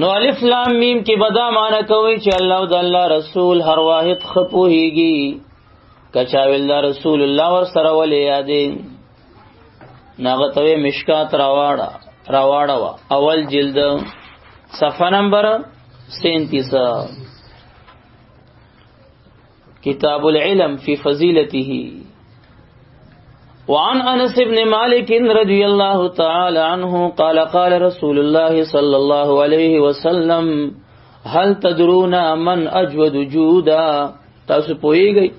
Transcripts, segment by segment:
نو الف لام میم کې بدا معنی کوي چې الله او د الله رسول هر واحد خپوهیږي. کچا ویل دا رسول الله ور سره ولې یادې، ناغه توی مشکات راواړه راواړه وا، اول جلد صفحه نمبر 37، کتاب العلم فی فضیلته. وعن انس بن مالك رضي الله تعالى عنه قال قال رسول الله صلى الله عليه وسلم هل تدرون من اجود جودا؟ تاسو پوهیږئ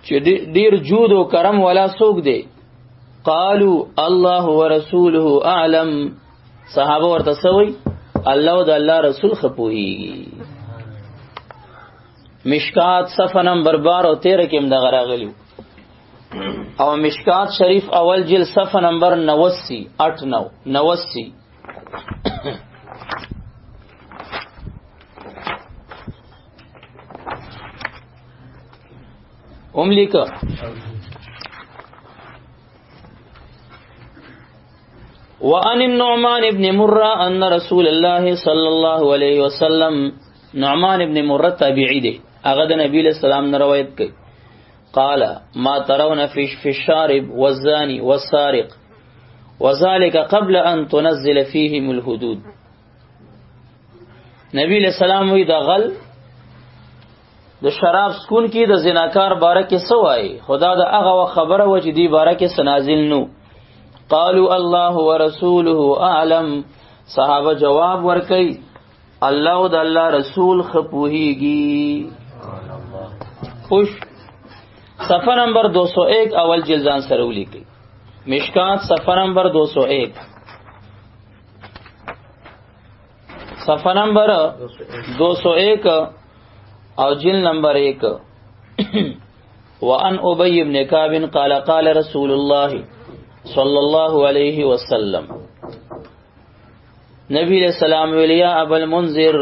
چې ډیر جود او کرم ولا څوک دی؟ قالوا الله ورسوله اعلم. صحابه ورته سوی الله او د الله رسول خپوهیږي. مشکات صفحه نمبر 12 او 13 کې هم دغه راغلی، او مشکات شریف اول جلد صفحه نمبر 89، 8 9 89. هم لیکه. وعن النعمان ابن مرة أن رسول الله صلى الله عليه وسلم، نعمان ابن مرة تابعی دی، هغه د نبی له سلام نه روایت کوي، قال ما ترون في الشارب والزاني والسارق وذلك قبل أن تنزل فيهم الحدود. نبی له سلام وی د غل، د شراب سکون کې، د زناکار باره کې سوای، خدا د هغه خبره و چې دی باره کې سنازل نو. قالوا الله ورسوله اعلم. صحابه جواب ورکي الله او د الله رسول خپوهیږي. خوش صفحه نمبر 201 اول جلدان سره ولیکي. مشکات صفحه نمبر 201، صفحه نمبر 201 او جلد نمبر 1. وان ابي بن كعب قال قال رسول الله صلى الله عليه وسلم، نبی علیہ السلام ویلیا ابا المنذر،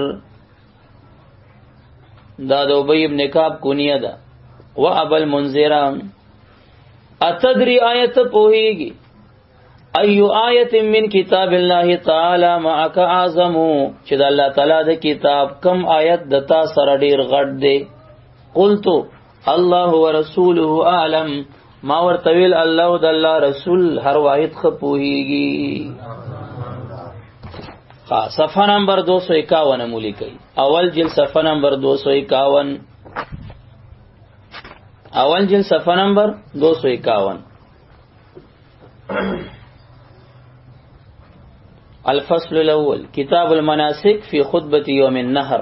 دا د ابی ابن کعب کنیه ده، و ابا المنذر اتدری آیت پوهیږي ایو آیت من کتاب الله تعالی معک اعظم، چې د الله تعالی د کتاب کم آیت د تا سره ډیر غټ دی؟ قلت الله ورسوله اعلم. ما ورته ویل الله او د الله رسول هر واحد خپوهیږي. صفحه نمبر 251 مولی کوي، اول جلد صفحه نمبر 251، اول جلد صفحه نمبر 251. الفصل الأول كتاب المناسك في خطبة يوم النهر.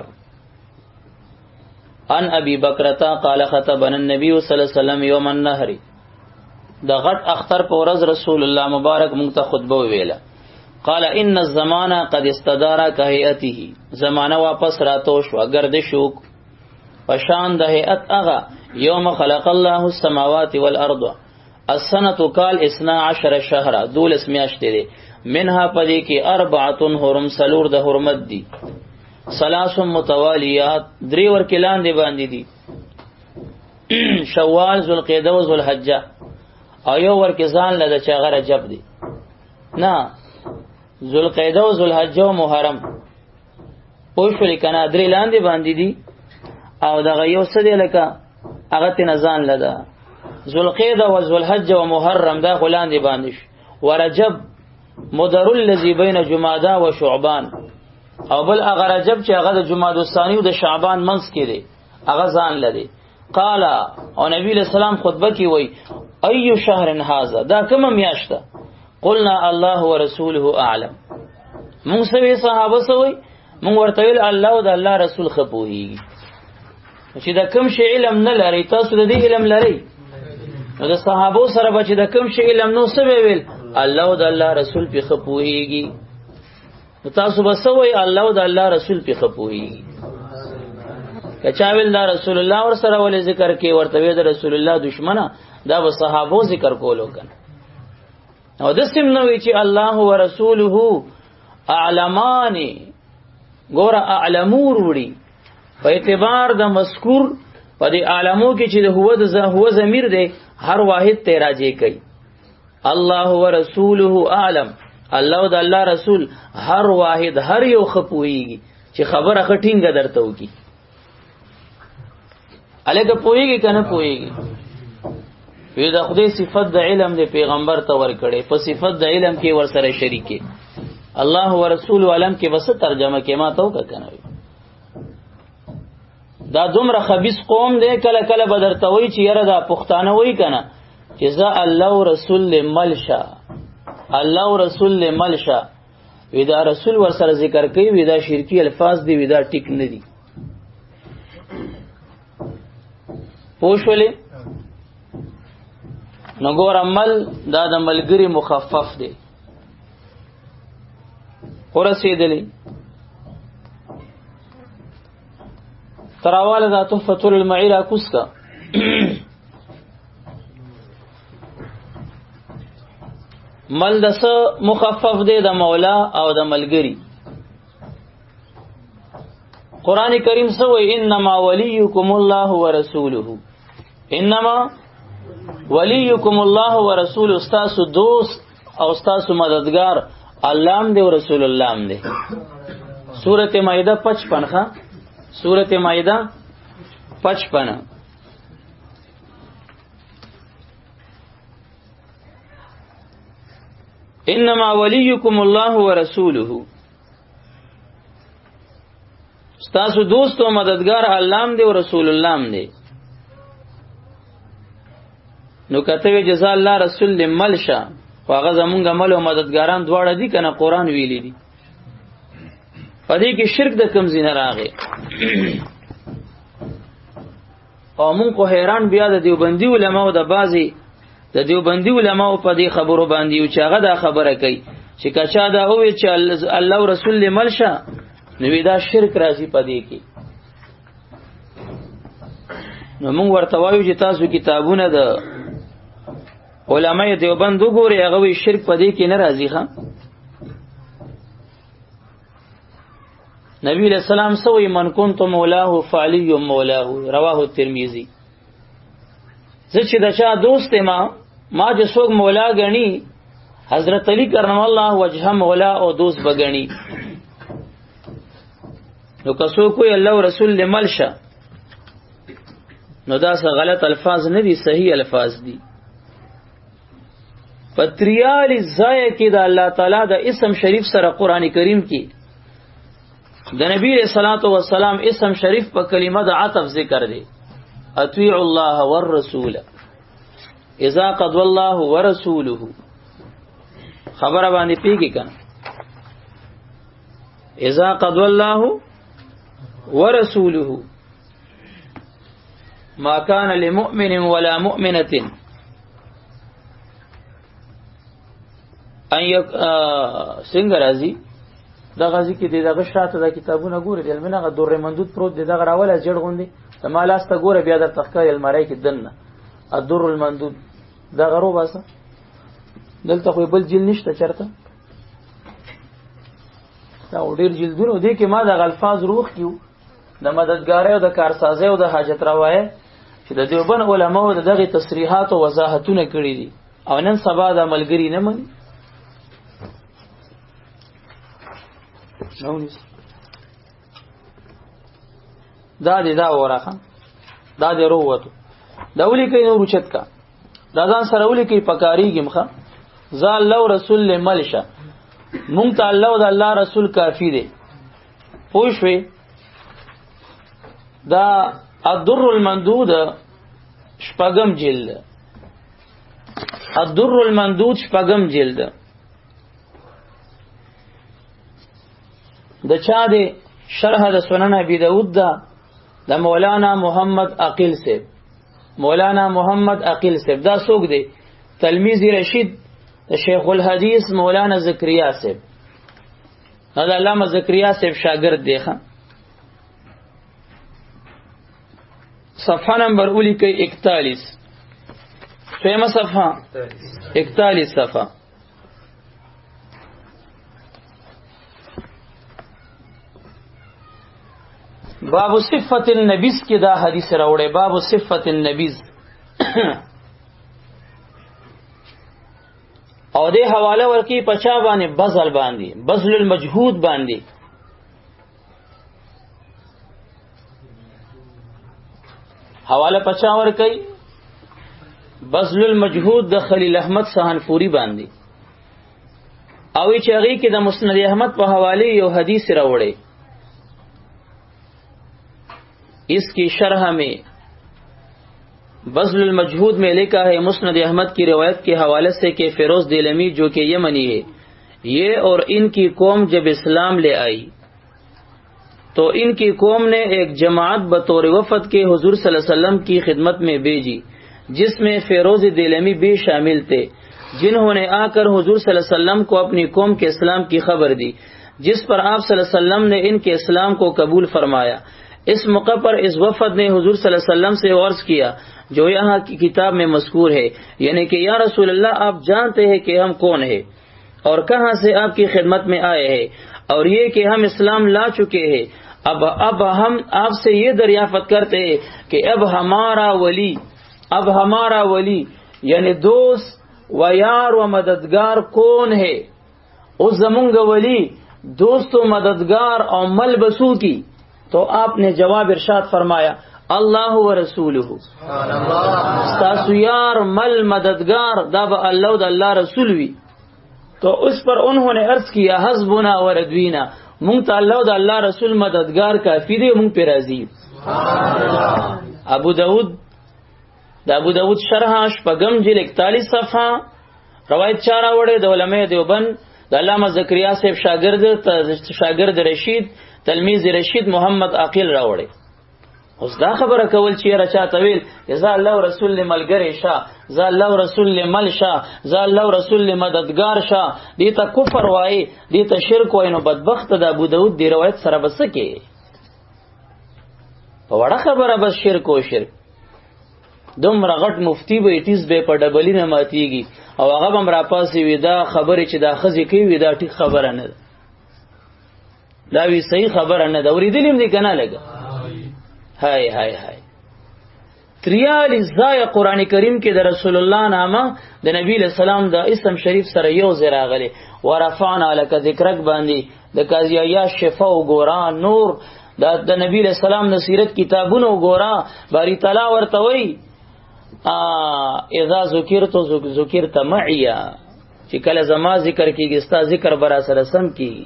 عن أبي بكرة قال خطبنا النبي صلى الله عليه وسلم يوم النهر. د غټ اختر په ورځ رسول الله مبارک مونږ ته خطبه ویله. قال ان الزمان قد استدار كهيئته، زمانہ واپس راتو شو، گردش وک پشان د هيئت اغه یوم خلق الله السماوات والارض. السنه کال 12 شهرا، دولس میاشتې دي، منها پدې کې اربعه حرم، سلور د حرمت دي، ثلاث متوالیات، درې ور کې لاندې باندې دي، شوال، ذوالقعده او ذوالحجه، او یو ور کې ځان له چې هغه رجب دی نه، ذوالقعده او ذوالحجه او محرم. پوه شولې که نه؟ درې لاندې باندې دي او دغه یو څه دی لکه هغه ترې ځان له ده. ذوالقعده او ذوالحجه او محرم دا خو لاندې باندې شو. ورجب مدر الذي بين جمادى و شعبان، او بل هغه رجب چې هغه د جمادى الثاني او د شعبان منځ کې دی، هغه ځان لري. قال او نبی علیہ السلام خطبه کې وای ایو شهر هذا، دا کومه میاشت ده؟ قلنا الله ورسوله اعلم. مونږ سوي صحابه سوي، مونږ ورته ویل الله او د الله رسول خپوهیږي. چې د کوم شی علم نه لري، تاسو د دې علم لري؟ نو د صحابو سره به چې د کوم شی علم نو سوي ویل الله او د الله رسول په خپوهیږي. نو تاسو به سوي الله او د الله رسول په خپوهیږي. کچا ویل دا رسول الله ور سره ولې ذکر کې، ورته وی د رسول الله دشمنه، دا به صحابو ذکر کولو کنه. او د سم نو چې الله ورسوله اعلمان، ګور اعلمور وړي په اعتبار د مذکور په دې عالمو کې چې د هو د هو ضمیر دی، هر واحد ته راجع کوي. الله ورسوله اعلم، الله او د الله رسول هر واحد هر یو خپويږي چې خبره خټینګه درته وکي. الګ پويږي کنه پويږي؟ وی د خدای صفت د علم د پیغمبر ته ورکړي، په صفت د علم کې ور سره شریکې الله او رسول علم کې بس ترجمه کې ما ته وکنه. دا دومره خبيث قوم دی، کله کله بدرته وای چې یاره دا پښتانه وای کنه چې زه الله او رسول ملشه، الله او رسول ملشه. وی دا رسول ور سره ذکر کوي، وی دا شرکی الفاظ دی، وی دا ټیک نه دی. پوښولې؟ نو ګور عمل دا د ملګری مخفف دی. ورسېدلی تراواله دا تحفة المعیرہ کوس کا مل د څه مخفف دی؟ د مولا او د ملګری. قران کریم سوی انما ولیکم الله ورسوله، انما ولیکم الله ورسوله، استاسو دوست او استاسو مددگار الله هم دی او رسول الله هم دی. سورته مائده 55 ښا، سورته مائده 55. انما ولیکم الله ورسوله، ستاسو دوست او مددگار الله هم دی او رسول الله هم دی. نو کته وی جزا الله رسول لملشه، خو هغه زمونږ عمل او مددګاران دواړه دي کنه، قران ویلی دي. پدې کې شرک د کم زینه راغی. او مونږ کو حیران بیا د دیوبندی علماو د بازي د دیوبندی علماو په دې خبرو باندې یو چې هغه دا خبره کوي چې کچا دا وې چې الله او رسول لملشه، نو دا شرک راځي پدې کې. نو مونږ ورته وایو چې تاسو کتابونه د علماء دیوبند وګورئ، هغه وی شرک پدې کې نه راځي. ښا نبی علیہ السلام سوی من کنت مولاه فعلی مولاه، رواه الترمذی. زه چې د چا دوست ما ما چې څوک مولا غني، حضرت علی کرم الله وجهه مولا او دوست بغني. نو که څوک وي الله او رسول لملشه، نو دا څه غلط الفاظ نه دي، صحیح الفاظ دي. په 43 ځای کې د الله تعالی د اسم شریف سره قران کریم کې د نبی علیہ الصلوۃ والسلام اسم شریف په کلمه د عطف ذکر دی. اطیع الله والرسول اذا قضى الله ورسوله. خبره باندې پیږي کنه؟ اذا قضى الله ورسوله ما كان لمؤمن ولا مؤمنة ان یک څنګه راځي دا غازی کې دغه شاته دا کتابونه ګوري د المنه غ در مندود پروت دی، دغه راوله جړ غوندي ته ما لاس ته ګوره بیا در تخکار المرای کې دنه الدر المندود دا غرو باسه. دلته خو بل جیل نشته چرته، دا ډیر جلدونه دي کې ما د الفاظ روخ کیو د مددګارۍ او د کارسازۍ او د حاجت روایې چې د دیوبند علماو د دغه تصریحات او وضاحتونه کړي دي، او نن سبا د ملګری نه مني. دا دی دا ورخه دا دی وروته دا ولي کوي نور چت کا دا ځان سره ولي کوي پکاريږي مخه. ځا الله او رسول له ملشه، مونږ ته الله او د الله رسول کافی دی. پوښوي دا الدر المندود شپږم جلد، الدر المندود شپږم جلد د چا دی؟ شرح د سنن ابي داود دا د مولانا محمد عقیل صاحب. مولانا محمد عقیل صاحب دا څوک دی؟ تلمیذ رشید د شیخ الحدیث مولانا زکریا صاحب، دا د علامه زکریا صاحب شاګرد دی. ښا صفحه نمبر اولی کې 41، فهمه صفحه 41 صفحه. باب صفت النبیذ کې دا حدیث راوړی. باب صفت النبیذ او دې حواله ورکی پچا باندې، بذل باندې، بذل المجهود باندې. حواله پچا ورکی بذل المجهود د خلیل احمد سهانفوری باندې. او چې هغه کې د مسند احمد په حواله یو حدیث راوړی، اس کی شرح میں بذل المجهود میں لکھا ہے مسند احمد کی روایت کے حوالے سے کہ فیروز دیلمی جو کہ یمنی ہے، یہ اور ان کی قوم جب اسلام لے آئی تو ان کی قوم نے ایک جماعت بطور وفد کے حضور صلی اللہ علیہ وسلم کی خدمت میں بھیجی، جس میں فیروز دیلمی بھی شامل تھے، جنہوں نے آ کر حضور صلی اللہ علیہ وسلم کو اپنی قوم کے اسلام کی خبر دی، جس پر آپ صلی اللہ علیہ وسلم نے ان کے اسلام کو قبول فرمایا۔ اس موقع پر اس وفد نے حضور صلی اللہ علیہ وسلم سے عرض کیا جو یہاں کی کتاب میں مذکور ہے، یعنی کہ یا رسول اللہ آپ جانتے ہیں کہ ہم کون ہیں اور کہاں سے آپ کی خدمت میں آئے ہیں، اور یہ کہ ہم اسلام لا چکے ہیں۔ اب ہم آپ سے یہ دریافت کرتے ہیں کہ اب ہمارا ولی یعنی دوست و یار و مددگار کون ہے؟ اس زمونگ ولی دوست و مددگار اور مل بسو کی۔ تو آپ نے جواب ارشاد فرمایا اللہ و رسولہ، ستاسو یار مل مددگار دا با اللہ دا اللہ رسول وی۔ تو اس پر انہوں نے عرض کیا حسبنا و ردوینا، مونږ ته الله دا الله رسول مددگار کافی دی، مونږ پرې راضي. ابو داود، د ابو داود شرح شپږم جلد 41 صفحه روایت چا راوړی؟ د علماء دیوبند د علامه زکریا صاحب شاګرد رشید، تلمیذ رشید محمد عقیل راوړی. اوس دا خبره کول چې یاره چاته ویل زه الله رسول له ملګری شه، زه الله رسول له مل شه، زه الله رسول له مددگار شه، دې ته کفر وایي، دې ته شرک وایي، نو بدبخت د ابو داود دی روایت سره بس کې په وړه خبره بس شرک او شرک. دومره غټ مفتی به ټیز به په ډبلی نه ماتیږي او هغه هم راپاسې وي دا خبرې چې دا ښځې کوي وي دا ټیک خبره نه ده، دا وی صحیح خبره نه ده. اورېدلې هم دي که نه؟ لږه های های های 43 ځایه قرآن کریم کې د رسول الله نامه د نبی علیہ السلام د اسم شریف سره یو ځای راغلی، ورفعنا لک ذکرک باندې د قاضي عیاض شفا وګوره، نور د نبی علیہ السلام د سیرت کتابونه وګوره، باری تعالی ورته وایي اذا ذکرت ذکرت معیا، چې کله زما ذکر کیږي ستا ذکر برا سره سم کیږي.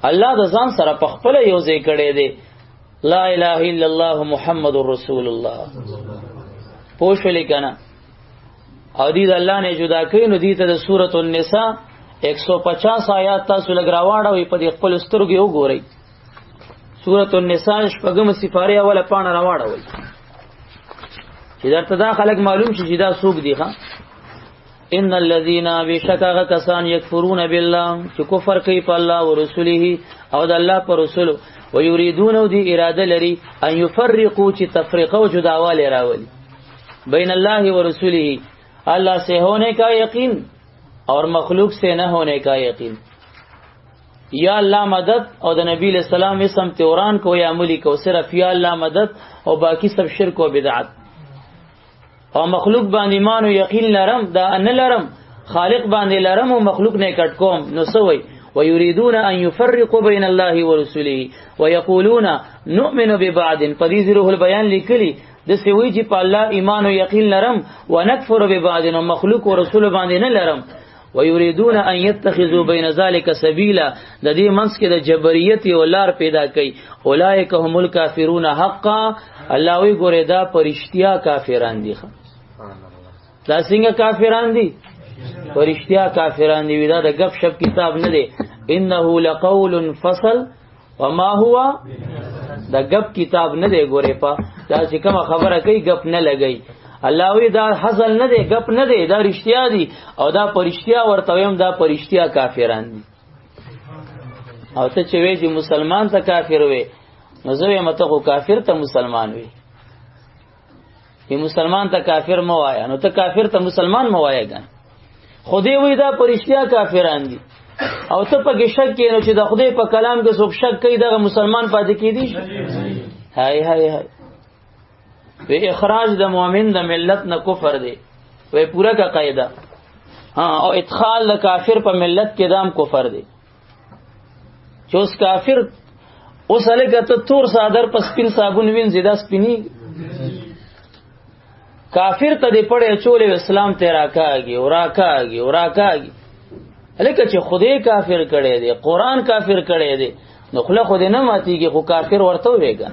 الله د ځان سره په خپل یو ځای کړی دی، لا اله الا الله محمد رسول الله. پوه شولې که نه؟ او دې د الله نه جدا کوي، نو دې ته د سورة النساء 150 آیات تاسو لږ راواړوئ، په دې خپلو سترګو یې وګورئ. سورة النساء شپږمه سپارې اوله پاڼه راواړوئ چې درته دا خلک معلوم شي چې دا څوک دي. ښه، ان الذين بشک هغه کسان یکفرون بالله چې کفر کوي په الله او رسوله او د الله پر رسول، ويريدون دی اراده لري ان يفرقوا چې تفریقه او جداواله راولي بین الله و رسوله، الله سے ہونے کا یقین اور مخلوق سے نہ ہونے کا یقین. یا الله مدد او د نبی علیہ السلام اسم توران کو یا عملی کو، صرف یا الله مدد او باقی سب شرک و بدعت. او مخلوق باندې ایمان او یقین لرم دا نه لرم، خالق باندې لرم او مخلوق نه کټ کوم، نو سوی ويريدون ان يفرقوا بين الله ورسوله ويقولون نؤمن ببعض. په دې روح البیان لیکلی د سوی چې په الله ایمان او یقین لرم ونکفر ببعض، نو مخلوق او رسول باندې نه لرم. ويريدون ان يتخذوا بين ذلك سبيلا، د دې منځ کې د جبریت یو لار پیدا کړي. اولئک هم الکافرون حقا، الله وی ګوره دا پرشتیا کافران دي. دا څنګه کافران دي؟ پرشتیا کافران دي. دا د غب شپ کتاب نه دی، انه لقول فصل وما هو، دا غب کتاب نه دی ګوره په دا چې کومه خبره کوي غب نه لګي. الله وی دا حزل نه دی، غپ نه دی، دا رښتیا دی او دا پرشتیا ورته ویم، دا پرشتیا کافران دي. او ته چې وې چې مسلمان ته کافر وې، نو زه وایم ته خو کافر ته مسلمان وې، چې مسلمان ته کافر مه وایه، نو ته کافر ته مسلمان مه وایه ګان. خدای وی دا پرشتیا کافران دي او ته پکې شک کې، نو چې د خدای په کلام کې څوک شک کوي دغه مسلمان پاتې کېدی شي؟ های های های. وی اخراج د مؤمن د ملت نه کفر دی. وې پورا کا قاعده. ها، او ادخال د کافر په ملت کې دام کفر دی. چې اوس کافر اوس هلکه ته تور څادر په سپین صابون وینځې، دا سپیني کافر ته دې پړې اچولې، اسلام ته راکاږي او راکاږي او راکاږي. هلکه چې خدای کافر کړی دی، قرآن کافر کړی دی، نو خوله خو دې نه ماتېږي، خو کافر ورته ووایې.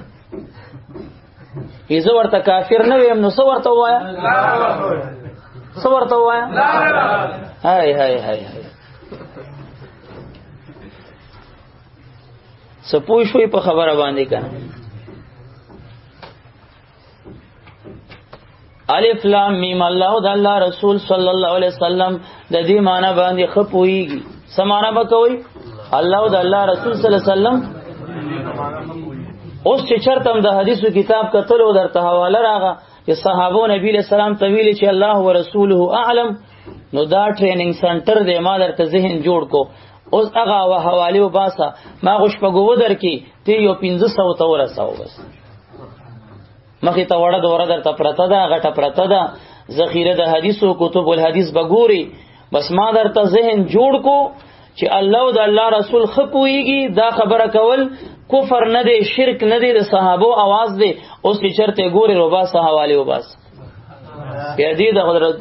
زه ورته کافر نه ویم، نو څه ورته ووایه؟ څه ورته ووایه؟ های های های های، څه پوه شوې په خبره باندې که نه؟ الف لام میم، الله او د الله رسول صلی الله علیه وسلم د دې معنی باندې ښه پوهېږي. څه معنی به کوي؟ الله او د الله رسول صلی الله علیه وسلم. اوس چې چرته هم د حدیثو کتاب کتلو درته حواله راغه چې صحابو نبی علیہ السلام ته ویلي چې الله ورسوله اعلم، نو دا ټریننګ سنټر دی، ما درته ذهن جوړ کو. اوس هغه و حواله وباسه، ما غوښ په ګو درکې ته یو 1500 ته ورساو. بس مخې ته وړه دوره درته پرته ده، غټه پرته ده، ذخیره د حدیثو کتب الحدیث به ګوري. بس ما درته ذهن جوړ کو چې الله او د الله رسول ښه پوهېږي. دا خبره کول کفر نه دی، شرک نه دی، د صحابو اواز دی. اوس چې چرته ګوري وباسه، حواله وباسه، بیا دې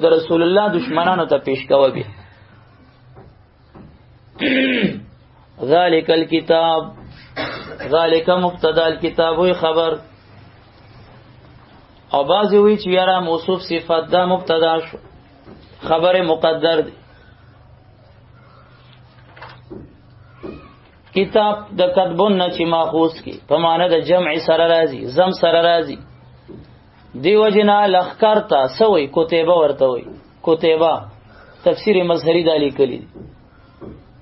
د رسول الله دشمنانو ته پیش کوه. بیا ذالک الكتاب، ذالک مبتدا، الكتاب وی خبر. او بعضی وی چې یاره موصوف صفت دا مبتدا شو، خبر مقدر دی. کتاب د کتبون نه چې ماخوذ کی په معنی د جمع سره راځي، زم سره راځي. دیو جنا لخر ته سوی کتبه ورته وی کتبه. تفسیر مظهری دا لیکلی دی،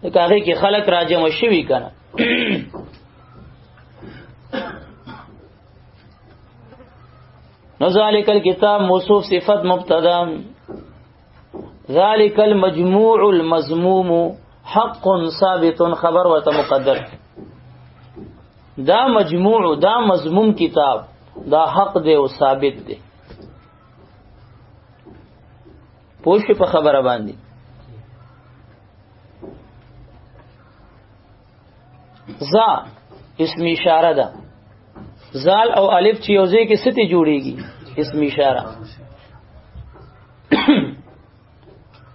هغه کې خلق راجم شوی کنه. نو ذالک الكتاب موصوف صفت مبتدا، ذالک المجموع المذموم حق ثابت خبر ورته مقدر. دا مجموع دا مضموم کتاب دا حق دی او ثابت دی. پوه شو په خبره باندې؟ زا اسم اشاره ده، زال او الف چې یو ځای کې ستې جوړیږي اسم اشاره.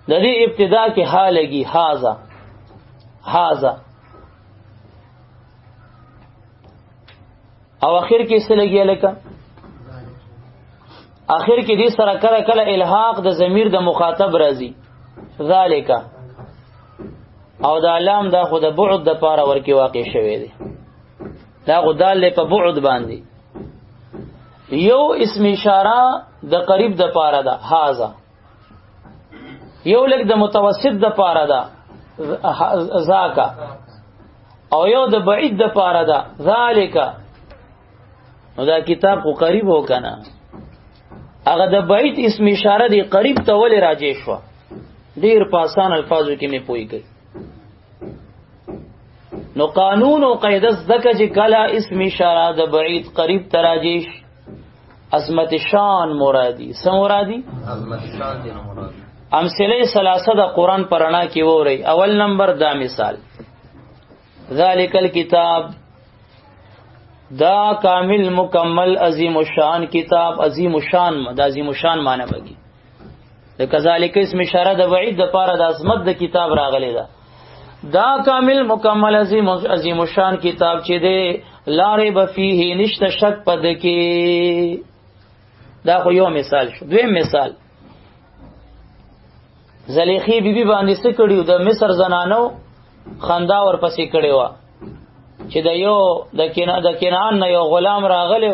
د دې ابتدا کې ها لګي، هاذا هاذا، او اخر کې څه لګي؟ لکه اخر کې دې سره کله کله الحاق د ضمیر د مخاطب راځي، ذالک. او دا لام دا خو د بعد د پاره ورکی واقع شوی دی، دا خو دال په بعد باندې. یو اسم اشاره د قریب د پاره ده هاذا، یو لګ د متوسط د پاره ده ذاکا، او یو د بعید د پاره ده ذالک. نو دا کتاب خو قریب و کنه، هغه د بعید اسم اشاره دی قریب ته ولې راجع شو؟ ډیر په اسان الفاظو کې مې پوي کړ. نو قانون او قاعده زده چې کله اسم اشاره د بعید قریب ته راجع شي، عظمت شان مرادي. څه مرادي؟ عظمت شان دی مرادي. امثله ثلاثه د قرآن پرانا کې ووري. اول نمبر دا مثال، ذالک الكتاب، دا کامل مکمل عظیم الشان کتاب. عظیم الشان دا عظیم الشان معنی بګي. د کذالک اسم اشاره د وعید د پاره د عظمت د کتاب راغلی ده. دا کامل مکمل عظیم الشان کتاب چې دی لارې بفیه نشته شک پد کې. دا خو یو مثال شو. دویم مثال، زلیخی بی بی باندې څه کړیو؟ د مصر زنانو خندا ورپسې کړې وه چې د یو د کنعان نه یو غلام راغلی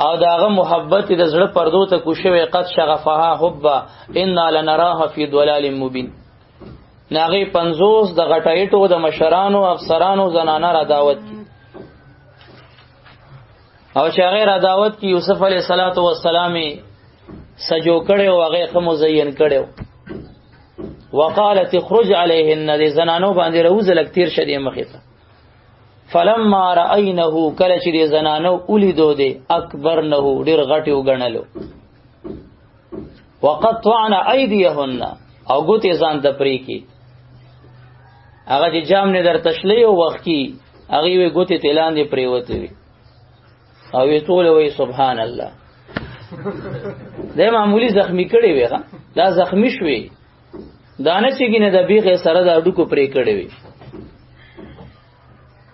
او د هغه محبت د زړه پردو ته کوشوي، قد شغفها حبا انا لنراها فی ضلال مبین. ناغي 50 د غټایټو د مشرانو افسرانو زنانه را دعوت کی، او چې هغه را دعوت کی یوسف علیه الصلاۃ والسلام سجو کړي او هغه خو مزین کړي. وقالت اخرج عليهن، د زنانو باندې روزه لک تیر شدې مخې ته. فلما راینه، کله چې د زنانو ولیدو دی اکبرنه، ډیر غټ وګڼلو. وقطعن ايديهن او ګوتې ځان ته پرې کی. هغه چې جام نه در تشلې او وخت کی هغه وی ګوتې تلان دی پریوتې وی او وی ټول وی سبحان الله. دا معمولی زخمی کړي وی، دا زخمی شوی دانه چې ګینه د بیغه سره د اډوکو پرې کړي وی.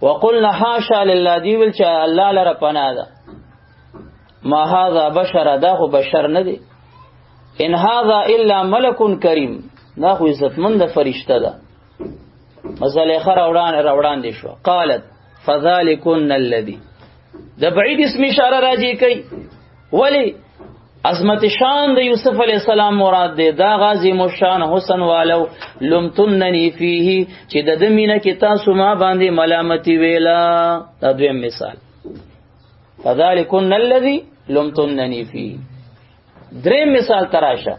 وقلنا حاشا لله، دی ول چې الله لره پناه ده. ما هذا بشر، دا خو بشر نه دی. ان هذا الا ملک کریم، دا خو عزتمند فرشته ده. مسئله خر راوړان دي شو. قالت فذلكن الذي، د بعید اسم اشاره راځي کوي. ولی عظمت شان د یوسف علی السلام مراد دی. دا غازی مشان حسن والو لمتننی فیه، چې د دمینه کې تاسو ما باندې ملامتي ویلا. دا دویم مثال، فذلكن الذي لمتننی فیه. دریم مثال تراشه،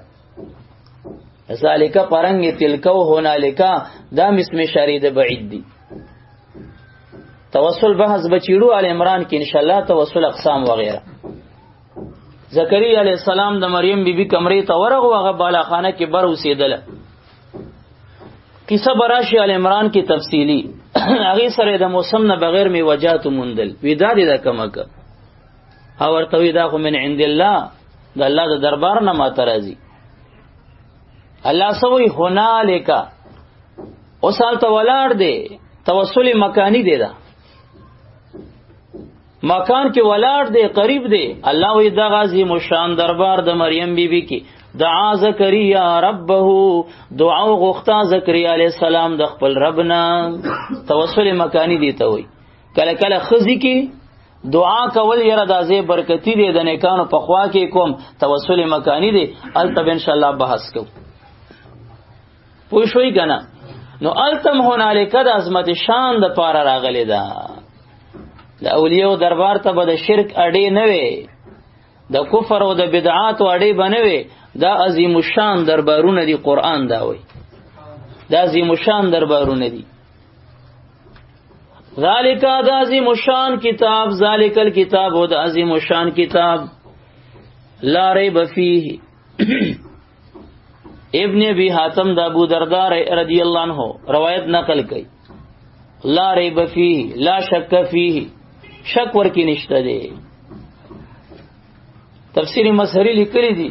ذالک پرنګ تلکو هنالک، دا اسم اشاره د بعید دی. توسل بحث بچیړو آل عمران کې ان شاء الله، توسل اقسام وغیرہ. زکریا علیہ السلام د مریم بیبي کمرې ته ورغو، هغه بالاخانه کې بر اوسېدله. قصه براشي آل عمران کې تفصیلی. هغه سره د موسم نه بغیر می وجات موندل، وی دا دې دا کمک او ورته وی دا خو من عند الله، د الله د دربار نه ماته راځي. الله سوی هنالک، اوس حالت ولاړ دی، توسل مکانی دی، دا مکان کې ولاړ دی، قریب دی. الله وی دا غازی مشان دربار د مریم بی بی کې دعا زکریا ربه، دعا غوښتا زکریا علی السلام د خپل ربنا. توسل مکانی دی ته وی. کله کله خزی کې دعا کول یره د ازي برکتی دی، د نیکانو په خوا کې کوم توسل مکانی دی. الته ان شاء الله بحث کو، پوه شوي کنه؟ نو التم هنالک د عظمت شان د پاره راغلی ده. د اولیاء دربار ته به د شرک اډې نه وي، د کفر او د بدعات اډې به نه وي. دا عظیم الشان دربارونه دي، قرآن دا وایي، دا عظیم الشان دربارونه دي. ذالک د عظیم الشان کتاب، ذالک الکتاب او د عظیم الشان کتاب، لا ریب فیه. ابن ابي حاتم د ابو درداء رضی الله عنه روایت نقل کړي، لا ریب فیه لا شک فیه، شک ورکی نشته دی. تفسیر مظهری لیکلی دی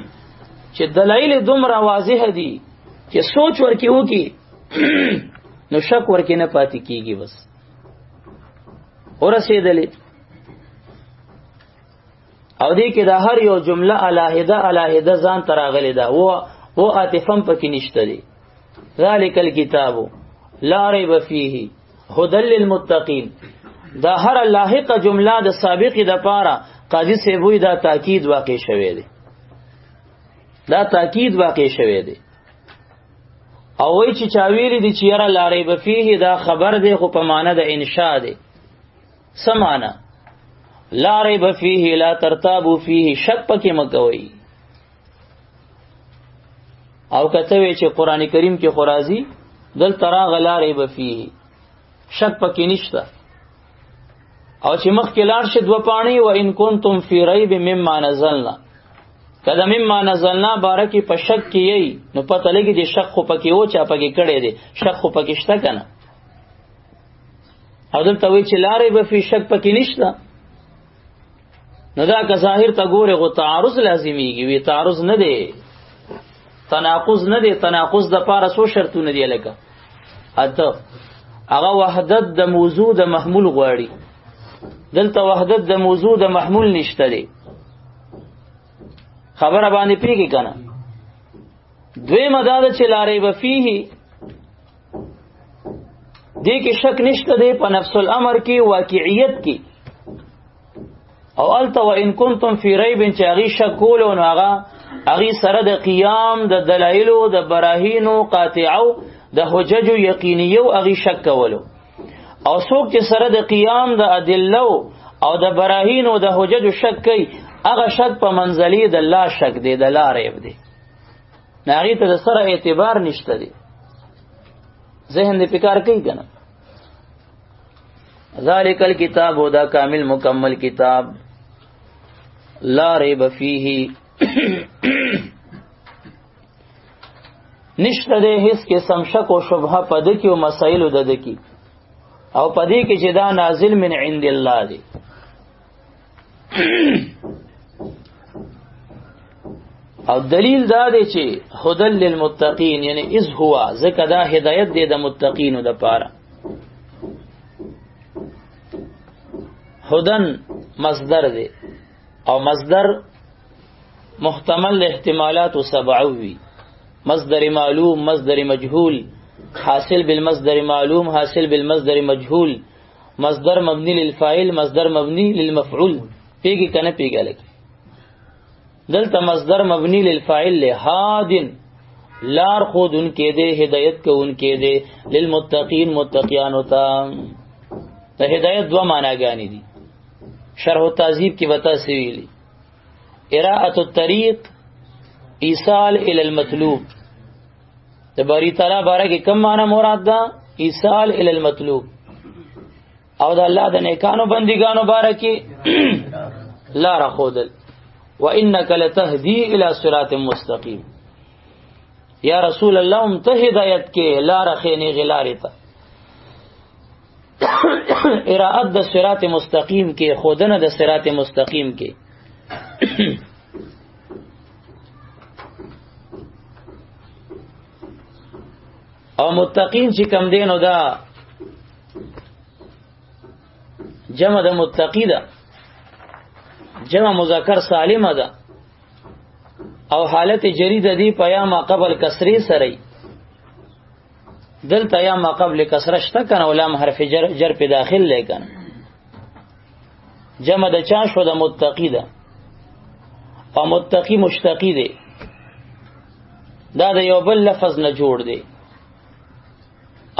چې دلایل دومره واضح دي چې سوچ ورکی وکي نو شک ورکی نه پاتې کیږي. بس ورسېدلې. او دې کې د هر یو جمله علاهده علاهده ځان تراغلې ده، و عاطفم پکې نشته دی. ذالک الکتاب لا ریب فیه هدى للمتقین. دا هر لاحقه جمله د سابق د پاره قاضي سیبوی دا تاکید واقع شوی دی، دا تاکید واقع شوی دی. او وای چې چاویلی دی چې یاره لا ریب فیه دا خبر دی، خو په معنی د انشاء دی. سمانا لا ریب فیه لا ترتابو فیه، شک پکې مکوئ. او کته وی چې قران کریم کې خرازی دل تراغ لا ریب فیه، شک پکې نشته. او چې مخ کې لاړ شي دوه پاڼې، و ان کنتم فی ریب مما نزلنا، کله مما نزلنا بارکی په شک کې یی نو پته لګی چې شک خو پکې و، چا پکې کړی دی، شک خو پکې شته کنه. او دلته وی چې لا ریب فی، شک پکې نشته. نو دا که ظاهر ته ګوره غو تعارض لازمیږي، وی تعارض نه دی، تناقض نه دی. تناقض د پاره څو شرطونه دی، لکه اته هغه وحدت د موضوع د محمول غواړي، دلته وحدت د موضوع د محمول نشته دی. خبره باندې پیږي کنه؟ دویمه دا ده چې لا ریب فیه، دې کې شک نشته دی په نفس الامر کې، واقعیت کې. او الته و ان کنتم فی ریب، چې هغې شک کولو نو هغې سره د قیام د دلایلو د براهینو قاطعو د حججو یقینیو هغې شک کولو. او څوک چې سره د قیام د ادلو او د براهینو د حججو شک کوي، هغه شک په منزلي د لا شک دی، د لا ریب دی، نو هغې ته د سره اعتبار نشته دی. ذهن دې فکر کوي که نه؟ ذالک الکتاب، دا کامل مکمل کتاب، لا ریب فیه. نشته د هیڅ قسم شک او شبهه پد کې او مسائل د د کې او پدې کې چې دا نازل من عند الله دی. او دلیل دا دی چې هدل للمتقین، یعنی اذ هوا، ځکه دا هدایت دی د متقینو د پاره. هدن مصدر دی او مصدر محتمل احتمالات سبعوي، مصدر معلوم، مصدر مجهول، حاصل بالمصدر معلوم، حاصل بالمصدر مجهول، مصدر مبني للفاعل، مصدر مبني للمفعول. پیږي کنه پیږي لکه دلته مصدر مبني للفاعل له هادن، لار خود ان کې دے، هدایت کو ان کې دے، للمتقین متقیان ہوتا. ته هدایت دوه معناګانې دي، شرح التهذیب کې بتا سویلی اراءه الطریق، ایصال الی المطلوب. د باری تعالی باره کې کم معنا مراد ده؟ ایصال الی المطلوب. او د الله د نیکانو بندګانو باره کې لار خودل. وانک لتهدی الی صراط مستقیم، یا رسول الله هم ته هدایت کې لار خینې غلارې ته. اراءت د صراط مستقیم کې، خودنه د صراط مستقیم کې. او متقین چې کم دینو دا جمع د متقی ده، جمع مذکر سالمه ده، او حالت جری د دې پیا ما قبل کسری سره. دلته یا ما قبل کسره شته کنه، ولام حرف جر جر په داخل لې کنه. جمع د چا شو؟ د متقی ده، او متقی مشتقی دی، دا د یو بل لفظ نه جوړ دی.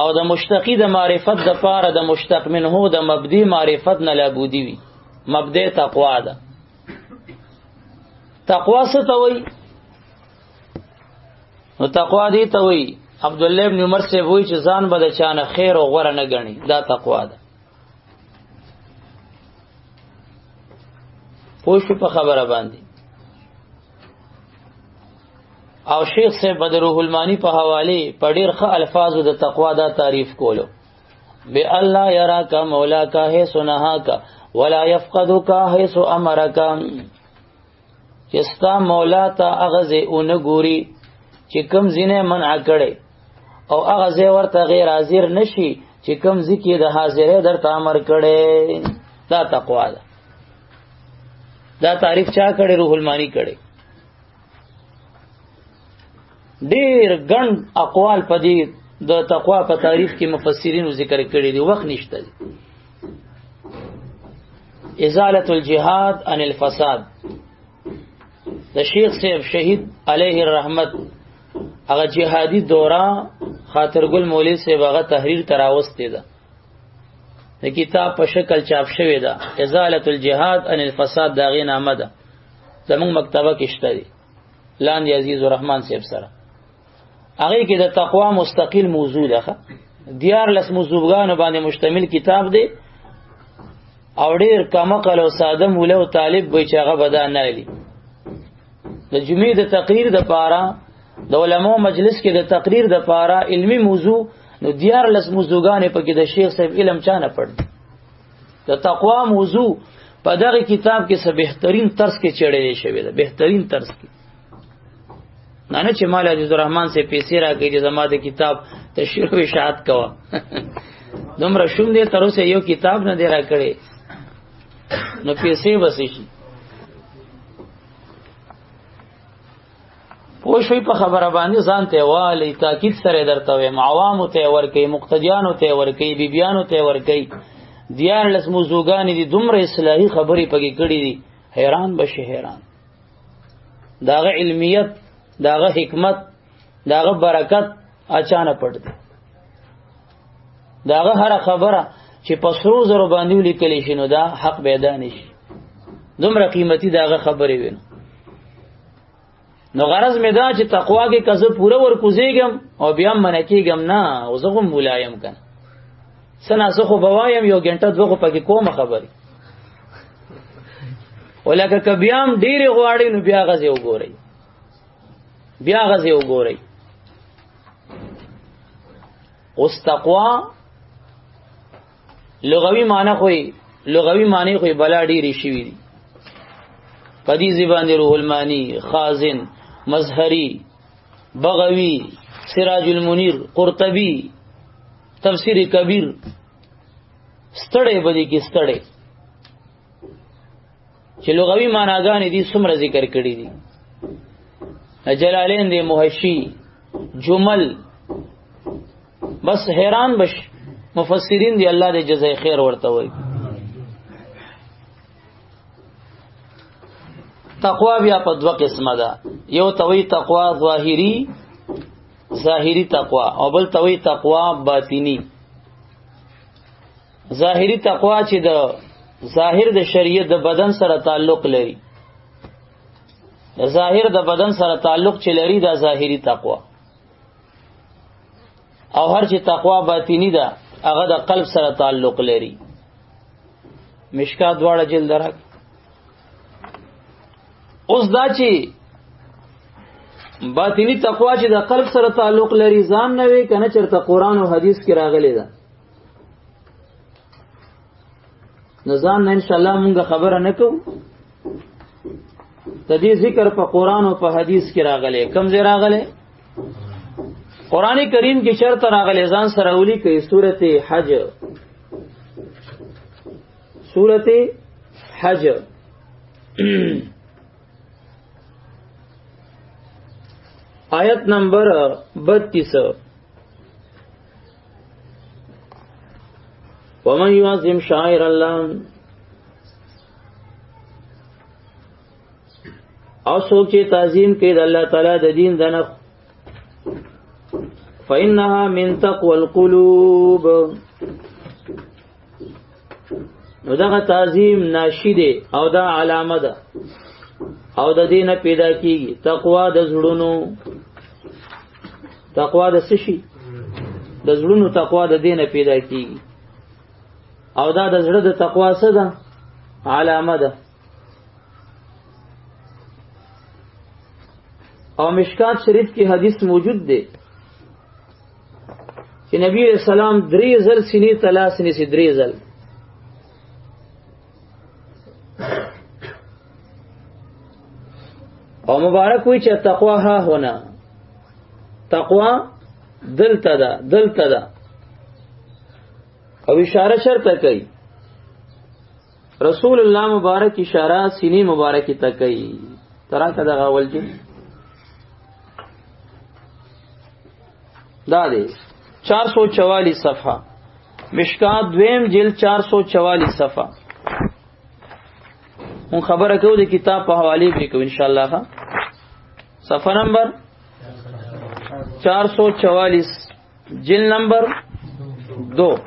او د مشتقی د معرفت د پاره د مشتق منه د مبدی معرفت نه لابودی وي. مبدی تقوا ده. تقوا څه ته وایي؟ نو تقوا دی ته وایي، عبد الله ابن عمر سے وایي چې ځان به د چا نه خیر او غوره نه ګڼي، دا تقوا ده. پوه شو په خبره باندې؟ او شیخ صاحب بدر روح المانی په حواله په ډیر ښه الفاظو د تقوا دا تعریف کولو، بی الله یراک مولاک حیث نهاک ولا یفقدک حیث امرک، چې ستا مولا ته هغه ځای ونه ګوري چې کوم ځینې منع کړي، او هغه ځای ورته غیر حاضر نشي چې کوم ځای کې د حاضرۍ درته امر کړي. دا تقوا ده. دا تعریف چا کړي؟ روح المانی کړي. ډیر ګڼ اقوال په دې د تقوا په تعریف کې مفسرینو ذکر کړي دي، وخت نشته دی. ازالة الجهاد عن الفساد د شیخ صاحب شهید علیه الرحمت هغه جهادي دوره خاطرګل مولوی صاحب هغه تحریر تراوستې ده، د کتاب په شکل چاپ شوې ده. ازالة الجهاد عن الفساد د هغې نامه ده، زموږ مکتبه کې شته دی لاندې عزیز الرحمن صاحب سره. هغې کې د تقوا مستقل موضوع ده، 14 موضوعګانو باندې مشتمل کتاب دی، او ډېر کم عقل او ساده مولا او طالب به چې هغه به دا نه لي. د جمعې د تقریر د پاره، د علماو مجلس کې د تقریر د پاره علمی موضوع، نو 14 موضوعګانې پکې د شیخ صاحب علم چا نه پړ. د تقوا موضوع په دغه کتاب کې څه بهترین طرز کې چړلې شوې ده، بهترین طرز کې. نه نه چې مال عزیز الرحمن سے پیسې راکړي چې زما د کتاب تشریح او اشاعت کوه، دومره شوم دی تر اوسه یو کتاب نه دی راکړی، نو پیسې وسې شي. پوه شوي په خبره باندې؟ ځان ته والی تاکید سره درته وایم، عوامو ته یې ورکوي، مقتدیانو ته یې ورکوي، بیبیانو ته یې ورکوي. 14 موضوعګانې دي، دومره اصلاحي خبرې پکې کړې دي، حیران به شي حیران. د هغه علمیت، د هغه حکمت، د هغه برکت اچانه پټ دی. د هغه هره خبره چې په سرو زرو باندې ولیکل شي نو دا حق به ادا نه شي، دومره قیمتي د هغه خبرې وي. نو غرض مې دا چې تقوا کې که زه پوره ورکوزېږم او بیا هم منع کېږم نه، او زه خو ملا یم که نه، څه نا څه خو به وایم، یو ګنټه دوه خو پکې کومه خبرې، ولکه که بیا هم ډېرې غواړئ نو بیا هغه ځای وګورئ، بیا هغه ځای وګورئ. اوس تقوا لغوي معنی خو لغوي معنی خو بلا ډیری شوی دي. په دې زبان روح المانی، خازن، مظهری، بغوی، سراج المنیر، قرطبی، تفسیر کبیر، ستړی بدی کې ستړی چې لغوي معناګانې دي څومره ذکر کړي دي. جلالین دی، محشی، جمل، بس حیران بش مفسرین دی، الله دې جزای خیر ورته وایي. تقوا بیا په دوه قسمه ده، یو توی تقوا ظاهری، ظاهری تقوا، او بل توی تقوا باطینی. ظاهری تقوا چې د ظاهر د شریعت د بدن سره تعلق لري، ظاهر د بدن سره تعلق چې لري دا ظاهری تقوا، او هر چې تقوا باطینی ده هغه د قلب سره تعلق لري. مشکات دواړه جلد درک. اوس دا چې باطینی تقوا چې د قلب سره تعلق لري ځان نه وي کنه چرته قرآن او حدیث کې راغلی ده، نو ځان نه ان شاء الله مونږ خبره نه کوو. د دې ذکر په قرآن او په حدیث کې راغلی. کم ځای راغلی؟ قرآن کریم کې چرته راغلی؟ ځان سره ولیکئ، سورته حج، سورته حج آیت نمبر 32. ومن يعظم شعائر الله، او څوک چې تعظیم کوي د الله تعالی د دین د نخ، فإنها من تقوى القلوب، نو دغه تعظیم ناشی دی او دا علامه ده او د دینه پیدا کیږي تقوا د زړونو. تقوا د څه شي؟ د زړونو تقوا د دینه پیدا کیږي، او دا د زړه د تقوا څه ده؟ علامه ده. او مشکات شریف کې حدیث موجود دی چې نبی علیہ السلام درې ځل سینې ته لاس نیسي، درې ځل. او مبارک وی چې تقوا ها هنا، تقوا دلته ده، دلته ده. او اشاره چرته کوي؟ رسول الله مبارک اشاره سینې مبارک ته کوي. تراکه دغه اول جی دا دی 444 صفحه، مشکات دویم جلد 444 صفحه. مون خبره کوو د کتاب په حواله به کوو ان شاء الله. صفحه نمبر 444، جلد نمبر 2.